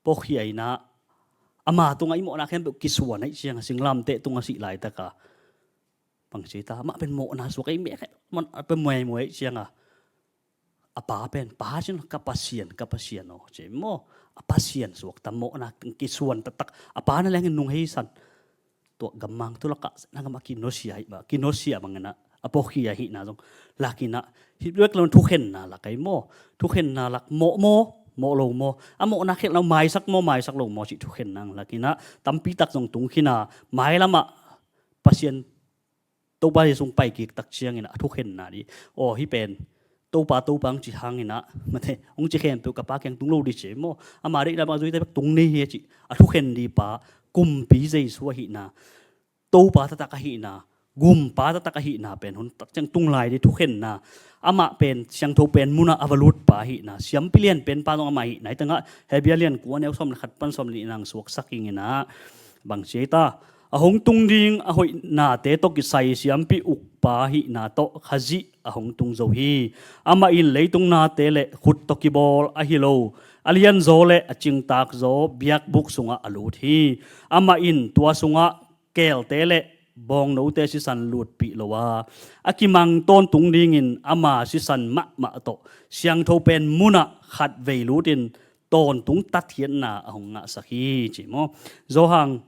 pawkhia in a, ama tungah i mawhna khempeuh kisuan ai ciang a, singlamteh tungah sih laitaka bang ci ta, amah pen mawhna suak ai meh, a pen muaimuai ai ciang a, a pa pen, Pa cin, ka Pasian, ka Pasian aw, ci maw? A Pasian suak ta, mawhna kisuan taktak, a pa na lengin nung hei san. Tua gammang tu lakah na gamah kinosia hi ba, kinosia bangin a, a pawkhia hihna zong lakin a, hi bek lo thukhenna lak ai maw? Thukhenna lak mawh maw, mawh lo maw? A mawhna khelhna maisak maw, maisak lo maw cih thukhenna lak in a, tampi tak zong tung khin a, mailamah Pasian Topa Jesu hong paikik tak ciangin a thukhenna di. Aw, hi pen Topa, Topa hong ci hangin a, mate, hong ci khempeuh ka Pa kiang tung lo di ci maw? Ama deihna bang a zuite bek tung ni hi a ci. A thukhen di pa, kumpi Jesu ahihna, Topa taktak ahihna, gumpa taktak ahihna pen hun tak ciang tung lai di thukhenna. Amah pen siangtho pen munah a va lut pa ahihna, siampi lian pen pa zong amah ahihna. Hi tangah Hebru lian kua neu sawm le khat pan sawm le nih nang suaksak ing in a, bang ci ta, a hong tung ding a hoihnate tawh kisai siampi ukpa ahihna tawh Khazih a hong tung zo hi. Amah in leitung nate le khut tawh kibawl ahi lo, a lianzaw le a cingtakzaw biakbuk sungah a lut hi. Amah in tua sungah keelte le bawngnote sisan lutpih lo a, a kimang tawntung dingin ama sisan mahmah tawh siangtho pen munah khatvei lutin tawntung tatkhiatna a hong ngahsak hi, ci maw? Johan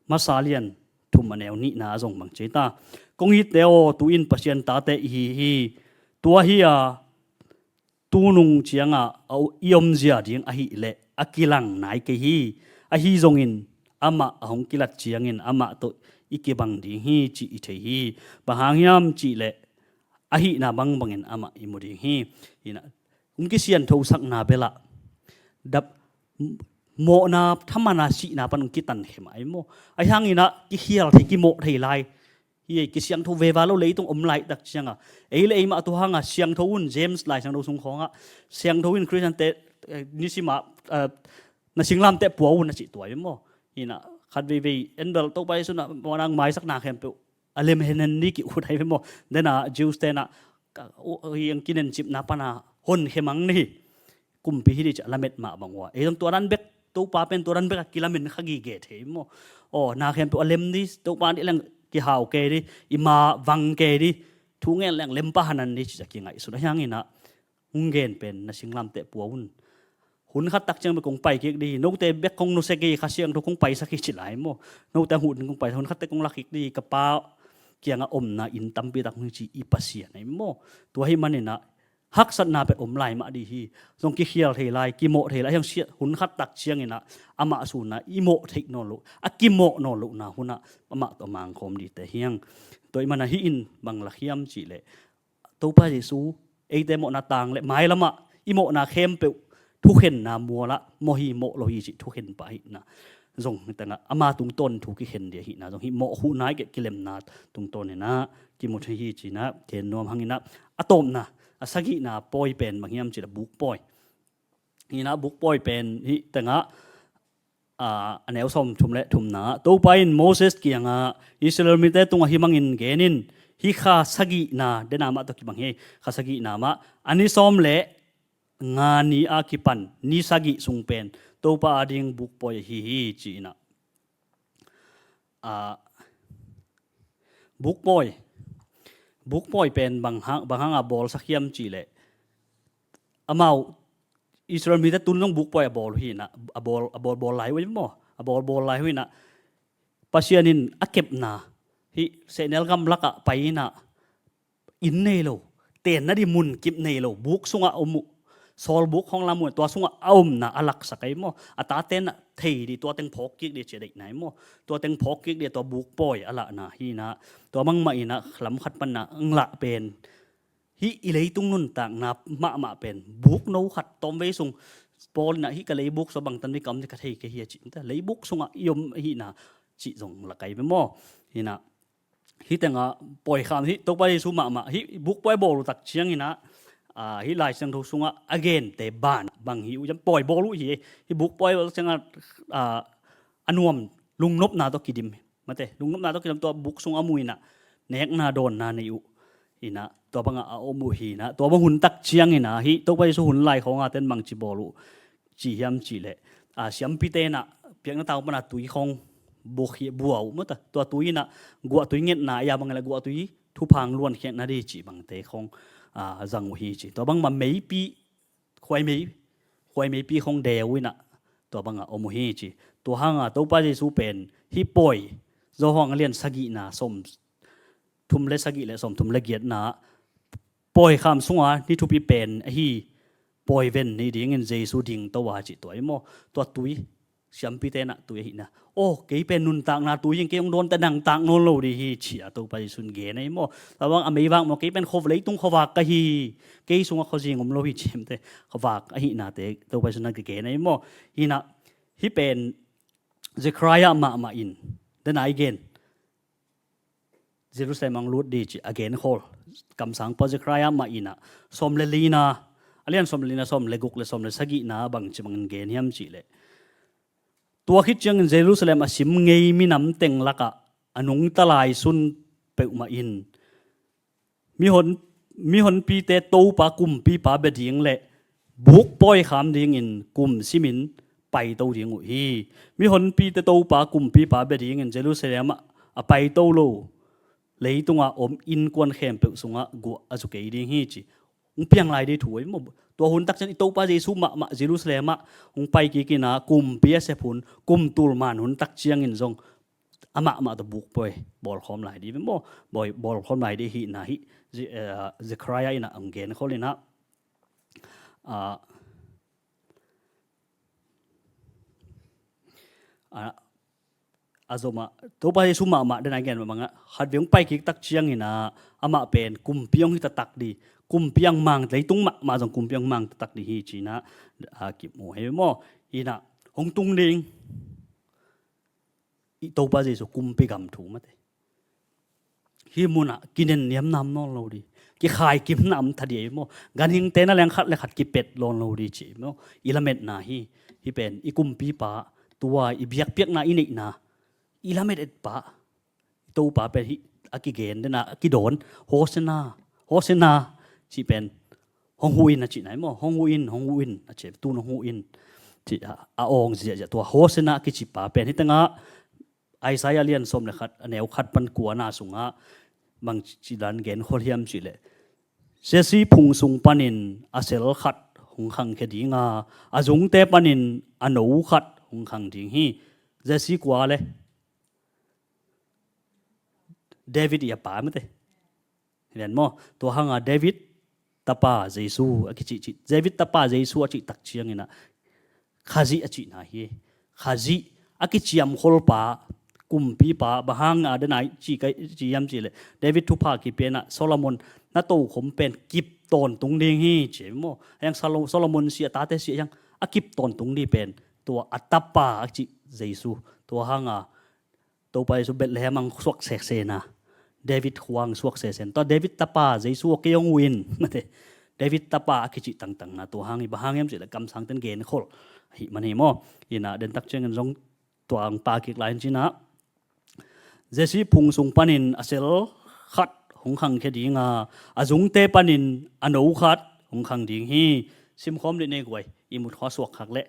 Masa lian thum a neu nihna ah zong bang ci ta. Kong itte aw, tu-in Pasian tate i hi hi. Tua hi a, tunung ciangah a i omzia ding ahih leh a kilang nai kei hi. Ahi zongin amah a hong kilat ciangin amah tawh i kibang ding hi cih i thei hi. Bang hang hiam cih leh ahihna bangbangin amah i mu ding hi. Hi na, hong kisianthosakna belah dap, mawhna thaman a sihna pan hong kitankhia mah hi maw. Ahi hangin ah kikhial thei, kimawh thei lai. Hi ei, kisiangtho veva lo leitung om lai tak ciangah, ei le ei mah tua hangah siangtho un, James Lai Siangtho sung khawngah, siangtho in Khristiante, eh, nisimah, eh, na singlamteh pua un a cih tua hi maw. Hi na, khat veivei en bel Topa Jesu in ah mawhna hong maisakna khempeuh a lem hen hen ni ki ut hi maw. Dena Jews te in ah, ka, u, hi ang kinencipna pan a honkhia mang ni hi. Kumpi hi dih ci a lamet mah bang uh a, ei zong tua dan bek, Topa pen tua dan bek a kilamen kha gige thei maw. Aw, na khempeuh a lem ni, Topa nih leng kihau kei dih, i ma vang kei dih, thu ngen leng lem pah hanan ni ci a kingaihsun. Ahi hangin ah hong gen pen na singlamteh pua un. Hun khat tak ciang bek kong pai kik dih, note bek kong nusia kei, Kha Siangtho kong paisak hi ci lai maw. Note a hun kong pai, hun khat teh kong lak kik dih, ka Pa kiangah omna inn tampi tak hong hi ci i Pasian hi maw. Tua ahih manin ah haksatna pen om lai mah dih hi. Zong kikhial thei lai, kimawh thei lai. Ahi hang sia, hun khat tak ciangin ah amah sun a i mawh theih nawn loh, a kimawh nawn lohna hun ah amah tawh a mangkhawm dihte hi hang. Tua ahih manin ah hih in bang lak hiam cih leh, Topa Jesu eite mawhna tang le mailamah i mawhna khempeuh thukhenna mualah mawh hi, mawh lo hi cih thukhen pah ahihna zong hi tangah, ama tungtawn thu kikhen dih ahihna zong hih mawh huhna i kilemna tungtawn in ah kimu thei hi ci-in ah gen nuam hang in ah, a tawpna, a sagihna pawi pen bang hiam cih leh buk pawi. Hi na, buk pawi pen hih tangah, a, a neu sawmthum le thumna ah, Topa in Moses kiangah, Israel mite tungah hih bangin gen in, hih kha sagihna, dena mah tawh kibang hi, kha sagihna mah, a ni sawm le nga ni a kipan ni sagih sung pen Topa ading buk pawi ahi hi ci-in ah. A, buk pawi, buk pawi pen bang hang, bang hang a bawlsak hiam cih leh, amau Israel mite tun zong buk pawi a bawl uh hi na, a bawl, a bawl, bawl lai uh hi maw, a bawl, bawl lai uh hi na, Pasian in a kepna, hih sehnel gamlak ah pai in ah, inn nei lo, tenna ding munkip nei lo, buk sungah om uh, sawlbuk khawng lam uh, tua sungah a omna a laksak ahi maw, a tate in ah thei dih, tua teng phawk kik dih ci a deihna hi maw, tua teng phawk kik dih, tua buk pawi a lahna hi na, tua bangmah in ah lam khat pan ah ang lah pen, hih i leitung nuntakna mahmah pen buk no khat tawmvei sung, Paul in ah hih ka leibuk sungah bangtan dih ka om dih ka thei kei hi a ci, leibuk sungah i om ahihna cih zong lak ahi ve maw. Hi na, hih tengah pawikham hih Topa Jesu mahmah hih buk pawi bawl uh tak ciangin ah, a, hih Lai Siangtho sungah a gente ban bang hi uh, pawi bawl uh hi, hih buk pawi bawl ciangah, a, a nuam, lungnopna tawh kidim, mate, lungnopna tawh kidim, tua buk sungah mu in ah nekna dawnna nei uh hi na, tua bangah a om uh hi na, tua bang hun tak ciangin ah hih Topa Jesu hun lai khawng a ten bangci bawl uh ci hiam cih leh, a, siampite in ah piakna tau pan a tui khawng buk hi, bua uh maw ta, tua tui in ah guahtui ngetna, a, bang leh guahtui thupha luankhiatna ding cih bangte khawng, a, zang uh hi ci. Tua bangmah meipi, khuaimei, khuaimeipi khawng deu in ah tua bangah om uh hi ci. Tua hang a Topa Jesu pen hih pawi, Johan a lian sagihna sawm thum le sagih le sawm thum le giatna ah, pawikham sunga ni thupi pen ahi pawi ven ni dingin Jesu dingto a cih tua hi maw. Tua tui, siampite in ah tui ahi na, aw, kei pen nuntakna tui hi, kei hong dawn teh nang tak nawn lo ding hi ci a Topa Jesu in gen ahi maw. Tua bang a meivak maw, kei pen khuavak, leitung khuavak ka hi, kei sungah khuazing om lo hi ci, mate, khuavak ahihnate Topa Jesu in a gen ahi maw. Hi na, hih pen Zechariah mahmah in, den a i gen, Jerusalem hong lut ding ci a genkhawl kamsangpa Zechariah mah in ah, sawm le lina, a lian sawm le lina, sawm le guk le sawm le sagihna bangci bangin gen hiam cih leh, tua khit ciangin Jerusalem a sim ngei minam teng lakah a nungta lai sun peuhmah in, mihon, mihonpite Topa kumpipa bia ding le buk pawikham dingin kum simin paito ding uh hi. Mihonpite Topa kumpipa bia dingin Jerusalem ah a paito lo, leitunga om innkuan khempeuh sungah guah a zu kei ding hi ci. Hong piang lai ding thu ahi maw. Tua hun tak ciang i Topa Jesu mahmah Jerusalem ah hong pai kik in ah kumpi a sep hun, kum tul man hun tak ciangin zong amah mah tawh buk poi, bawlkhawm lai dih maw, bawlkhawm lai dih hi na hi. Zechariah in ah hong genkhol in ah, a zomah Topa Jesu mahmah den a gen mah bangah khatvei hong pai kik tak ciangin ah amah pen kumpi hong hi taktak dih, kumpi a mang, leitung mahmah zong kumpi a mang taktak dih hi ci-in ah kimu hi maw. Hi na hong tung ding i Topa Jesu kumpi gam thu mate. Hih munah kinenniamna om nawn lo dih, kikhaikimna om ta dih ei maw. Ganhingte na leng khat le khat kipet lawn lo dih ci ei maw. I lametna hi. Hih pen i kumpipa, tua i biakpiakna i neihna i lamet etpa, i Topa pen hih a kigen dena a kidawn, Hosanna, Hosanna cih pen hong huh in a cihna hi maw. Hong huh in, hong huh in a cih, tun hong huh in cih a awng ziahziah tua Hosanna a kicihpa pen hih tengah Isaiah lian sawm le khat a neu khat pan kuana sungah bangci dan genkhol hiam cihleh, Jesse phung sung panin a sel khat hong khangkhia dinga, a zungte panin a no khat hong khang ding hi. Jesse kua le? David i a pa mate. Hi ven maw? Tua hanga David tapa Jesu a kicihcih, David tapa Jesu a cih tak ciangin ah Khazih a cihna hi. Khazih a kiciamkholpa, kumpipa, bang hanga dena ci hiam cihleh David thupha kipia in ah Solomon na tokhom pen kip tawntung ding hi ci ei maw. Hiang Solomon si a tate si hiang a kip tawntung dih pen tua a tapa a cih Jesu. Tua hanga Topa Jesu Bethlehem ang suak sesena, David khua ang suak sesen, tua David tapa Jesu a kei hong uh in mate. David tapa a kicih tangtangna tua hang hi. Bang hang hiam cihleh kamsangten genkhol ahi man hi maw. Hi na den tak ciangin zong tua ang pa kik lai in ci-in ah Jesse phung sung panin a sel khat hong khangkhia dinga, a zungte panin a no khat hong khang ding hi. Simkhawm dih nei guai, i mut khua suak khak leh.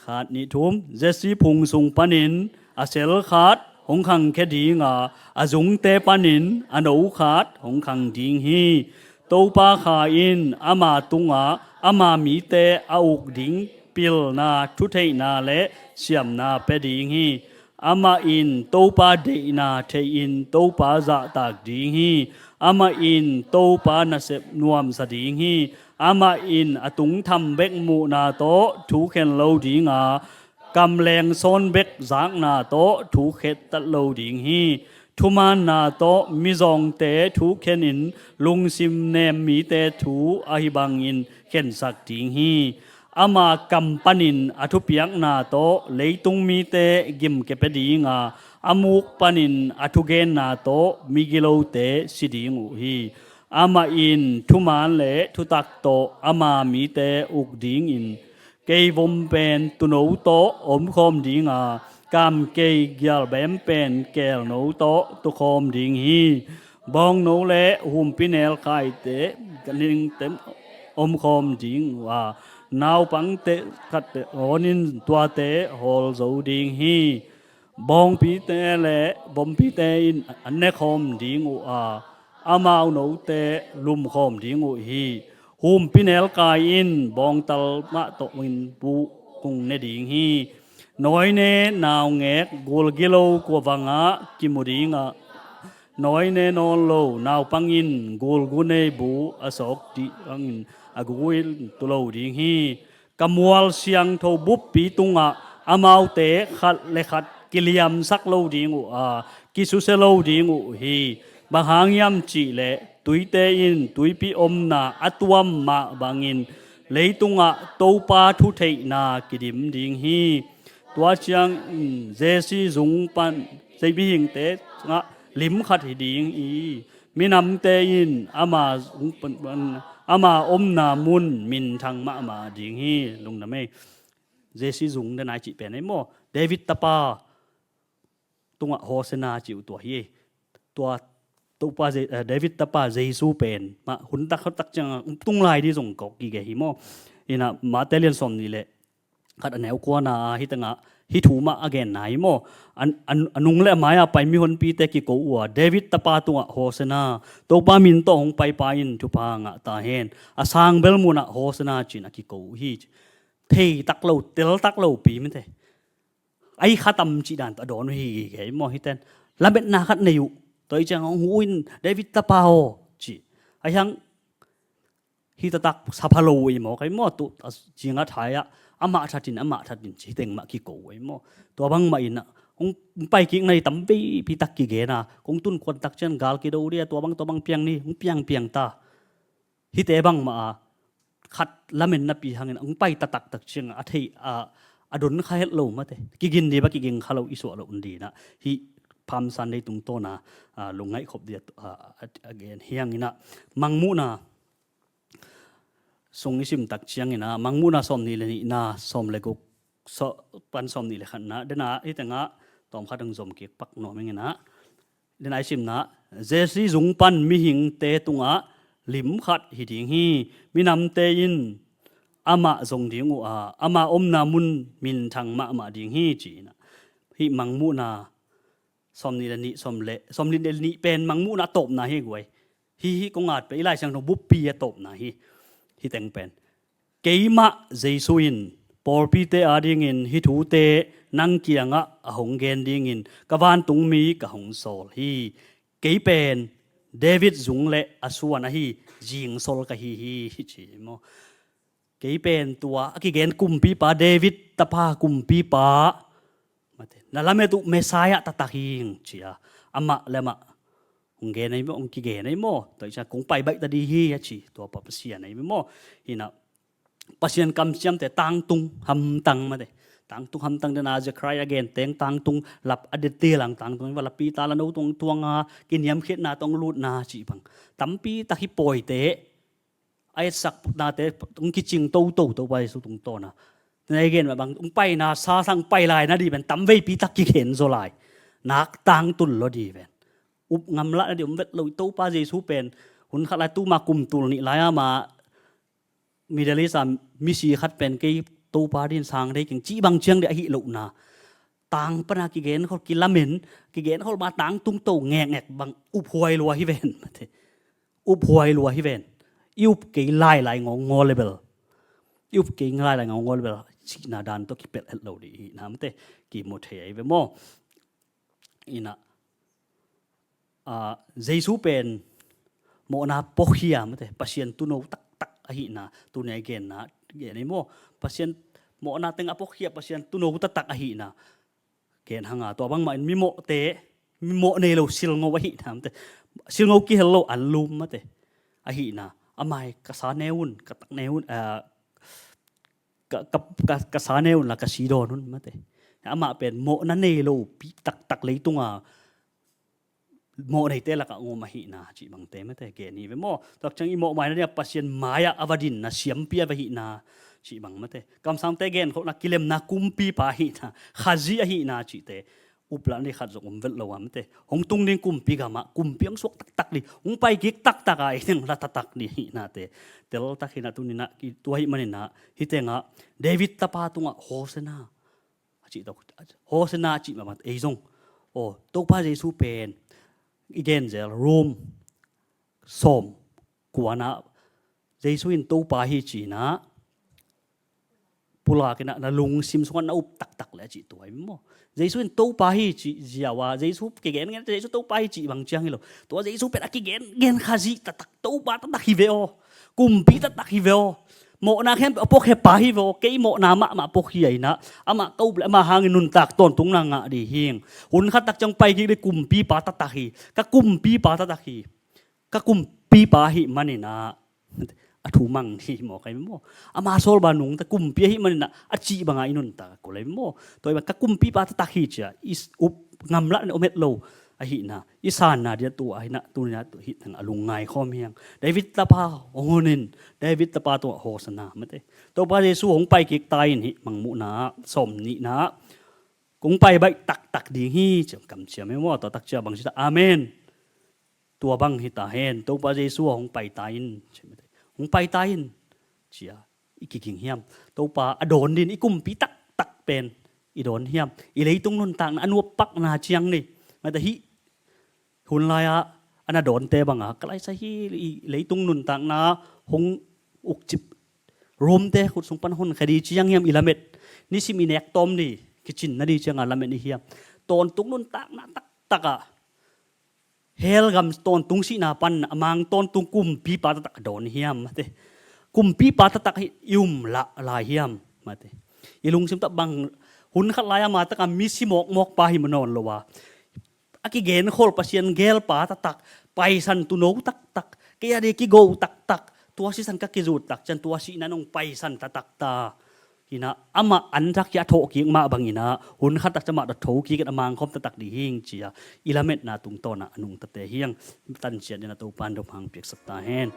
Khat, nih, thum. Jesse phung sung panin a sel khat hong khangkhia dinga, a zungte panin a no khat hong khang ding hi. Topa Kha in ama tungah ama mite a uk ding pilna, thutheihna le siamna pia ding hi. Amah in Topa deihna theihin Topa zahtak ding hi. Amah in Topa nasep nuamsa ding hi. Amah in a tungtham bek muhna tawh thukhen lo dinga, kamleng sawn bek zakna tawh thukhentat lo ding hi. Thumaanna tawh mizawngte thukhenin lungsim nem mite thu ahi bangin khensak ding hi. Ama kam panin a thupiakna tawh leitung mite gimkia pia dinga, a muk panin a thugenna tawh migilote si ding uh hi. Amah in thumaan le thutak tawh ama mite uk dingin keivom pen tuuno tawh omkhawm dinga, kamkei gialbem pen keelno tawh tukhawm ding hi. Bawngno le humpinel khaite ganhingte omkhawm ding uh a, naupangte khatte awnin tuate hawl zo ding hi. Bawngpite le bompite in an nekhawm ding uh a, amau note lumkhawm ding uh hi. Humpinel kai in bawngtal mah tawh in bu kung ne ding hi. Nawine naungek gulgilo kuavangah kimu dingah, nawine nawn lo naupang in gulgu nei bu a sawk dih bangin a gu in tu lo ding hi. Ka mual siangtho buppi tungah amaute khat le khat kiliamsak lo ding uh a, kisusia lo ding uh hi. Bang hang hiam cihleh tuite in tuipi omna a tuam mah bangin leitungah Topa thutheihna kidim ding hi. Tua ciangin Jesse zung pan, Jesse mihingte ngah lim khat hi ding hi. Minamte in ama zung pan, ama omna mun minthang mahmah ding hi. Lungdam ei. Jesse zung den ai cih pen ei maw. David tapa tungah Hosanna cih uh tua hi. Tua Topa Je-, eh, David tapa Jesu pen mah hun tak, hun tak ciang tung lai dih zong kawk gige hi maw. Hi na Mate lian sawm nih le khat a neu kuana hih tengah hih thu mah a genna hi maw. A nung le a mai-a pai mihonpite kiko uh a, David tapa tungah Hosanna, Topa min tawh hong paipa in thupha ngah ta hen, a sang bel munah Hosanna ci-in a kiko uh hi. Thei tak lo, tel tak lo pi mite. ai khatam cih dan tawh a dawn uh hi gige maw hiten. Lametna khat nei uh. Tua hi ciang hong hu in David tapa aw ci. Ahi hang hi taktak sapha lo uh i maw kai maw tu a cinga thai ah amah thatin amah thatin ci teng mah kiko uh i maw. Tua bangmah in ah hong paikik na hi tam veipi tak kigen a kong tun kuan tak ciang gal kido dia tua bang tua bang piang ni hong piang piang ta. Hite bangmah a khat lamen napi hangin hong pai taktak ciang a thei a a don kha het lo mate kigin ni ba kiging kha lo i suah lo un dinah hi Palm Sunday tungtawna lungngaih khop dia a gen hianginah mangmuhna sung i sim tak cianginah mangmuhna sawm nih le nihna sawm le guk pan sawm nih le khatna dena hi tengah tawm khat hong zom kik pak nuam inginah dena i simna Jesse zung pan mihingte tungah lim khat hi ding hi. Minamte in amah zong ding uh a ama omna mun minthang mahmah ding hi ci-inah hi mangmuhna sawm nih le nih sawm le sawm nih le nih pen mangmuhna a tawpna hi guai. Hi hi kong at pen i Lai Siangtho buppi a tawpna hi. Hi teng pen keimah Jesu in pawlpite adingin hi thute nang kiangah a hong gen dingin ka vantungmi ka hong sawl hi. Kei pen David zung le a suan ahi zingsol ka hi hi ci maw. Kei pen tua a kigen kumpipa David tapa kumpipa na lamet uh Messiah taktak hing cia amah le amah hong gen ahi maw hong kigen ahi maw tua i cia kong pai baih ta di hi a ci tua pa Pasian ahi maw. Hinah Pasian kamciamte tangtung hamtang mate tangtung hamtang dena Zechariah a genteng tangtung lap a detail ang tangtung va lapi ta la no tung tuanga kiniamkhiatna tong lutna cih bang tampi tak hi pawite a etsak nate hong kicing toto Topa Jesu tungtawna. Tena i gen mah bang hong paina sa sang pai lai na di ven tam veipi tak kigen zaw lai nak tangtul lo di ven. Up ngamlah na di om vet lo i Topa Jesu pen hun khat lai tuma kum tul nih lai ama Middle East a misi khat pen kei Topa din sang dei keng cih bang ciang dei ahi lohna tang pana kigen khol kilamen kigen khol ma tang tungto ngekngek bang uphuai lua hi ven mate. Uphuai lua hi ven. I up kei lailai ngawngaw lebel i up kei lailai ngawngaw lebel cihna dan tawh kipelh het lo dih hi namte kimu thei ahi ve maw. Inah Jesu pen mawhna pawkhia mate Pasian tuno taktak ahihna tunia i genna gen ei maw. Pasian mawhna tengah pawkhia Pasian tuno taktak ahihna gen hanga tua bangmah in mimawhte mimawh nei lo silngo ahihna mate silngo kihel lo an lum mate ahihna amai ka sa ne un ka tak ne un ka, ka, ka, ka sa ne un la ka si dawn un mate. Amah pen mawhna nei lo pi taktak leitunga mawh neite lakah ngom ahihna cih bangte mate gen hi ve maw. Tuak ciang i mawh maina dingah Pasian mai-ah a va dinna siampi a va hihna cih bang mate. Kamsangte genkholhna kilemna kumpipa ahihna Khazih ahihna cihte uplah ni khat zong om vet lo a mate. Hong tung ding kumpi gamah kumpi hong suak taktak dih hong pai kik taktak a i teng la taktak dih hihnate teltak hinah tuninah tua hih maninah hi tengah David tapa tungah Hosanna a cih tawh Hosanna a cih mahmah ei zong aw Topa Jesu pen i genzel Rome sawm kuana Jesu in Topa hi cinah pulak inah na lungsim sungah na up taktak le a cih tua hi maw. Jesu in Topa hi cih ziau a Jesu kigen ngen Jesu Topa hi cih bang ciang hi lo. Tua Jesu pen a kigen ngen Khazih taktak Topa taktak hi ve aw. Kumpi taktak hi ve aw. Mawhna khempeuh a pawkhia pa hi ve aw. Kei mawhna mahmah pawkhia inah amah ka up le amah hangin nuntak tawntungna ngah dih hing. Hun khat tak ciang pai kik dih kumpipa taktak hi. Ka kumpipa taktak hi. Ka kumpipa ahih maninah a thu mang hi maw kai maw. Ama sawlba nungta kumpi ahih maninah a cih banga i nuntak a kulai maw. Tua i bang ka kumpipa taktak hi cia i up ngamlah ni om het lo ahihna i sanna dia tua ahihna tunina tu hih teng a lungngai khawm hiang. David tapa hong hunin David tapa tua Hosanna mate. Topa Jesu hong pai kik ta in hih mangmuhna sawm nihna kong pai baih taktak ding hi ciam kamciam hi maw tua tak cia bang cita amen. Tua bang hi ta hen Topa Jesu a hong pai ta in hong pai ta in cia i kiking hiam. Topa a dawn din i kumpi taktak pen i dawn hiam. I leitung nuntakna a nuappakna ciang ni mata hih hun lai-ah a na dawnte banga ka laisa hi i leitung nuntakna hong ukcip Rome-te khut sung pan hon khadi ciang hiam i lamet nisim i nek tawm ni kicin nading ciangah lamet i hiam? Tawntung nuntakna taktakah hell gam tawntung sihna pan a mang tawntung kumpipa taktak a dawn i hiam? Mate. Kumpipa taktak hi i um lah lai hiam? Mate. I lungsim tak bang hun khat lai-a mah takah misi mawkmawkpa hi mah nawn lo a, a kigenkhol Pasian gelpa taktak, paisan tuuno taktak, kei a ding kigo taktak, tua sisan ka kizut tak ciang tua sihna nong paisan taktak ta. Hinah amah an thak hi a thawhkik mah banginah hun khat tak ciang mah dot thokik in a mangkhawm taktak ding hing cia i lametna tungtawnah a nungtate hiang. Tansiat dingin a Topan dom hang piaksak ta hen.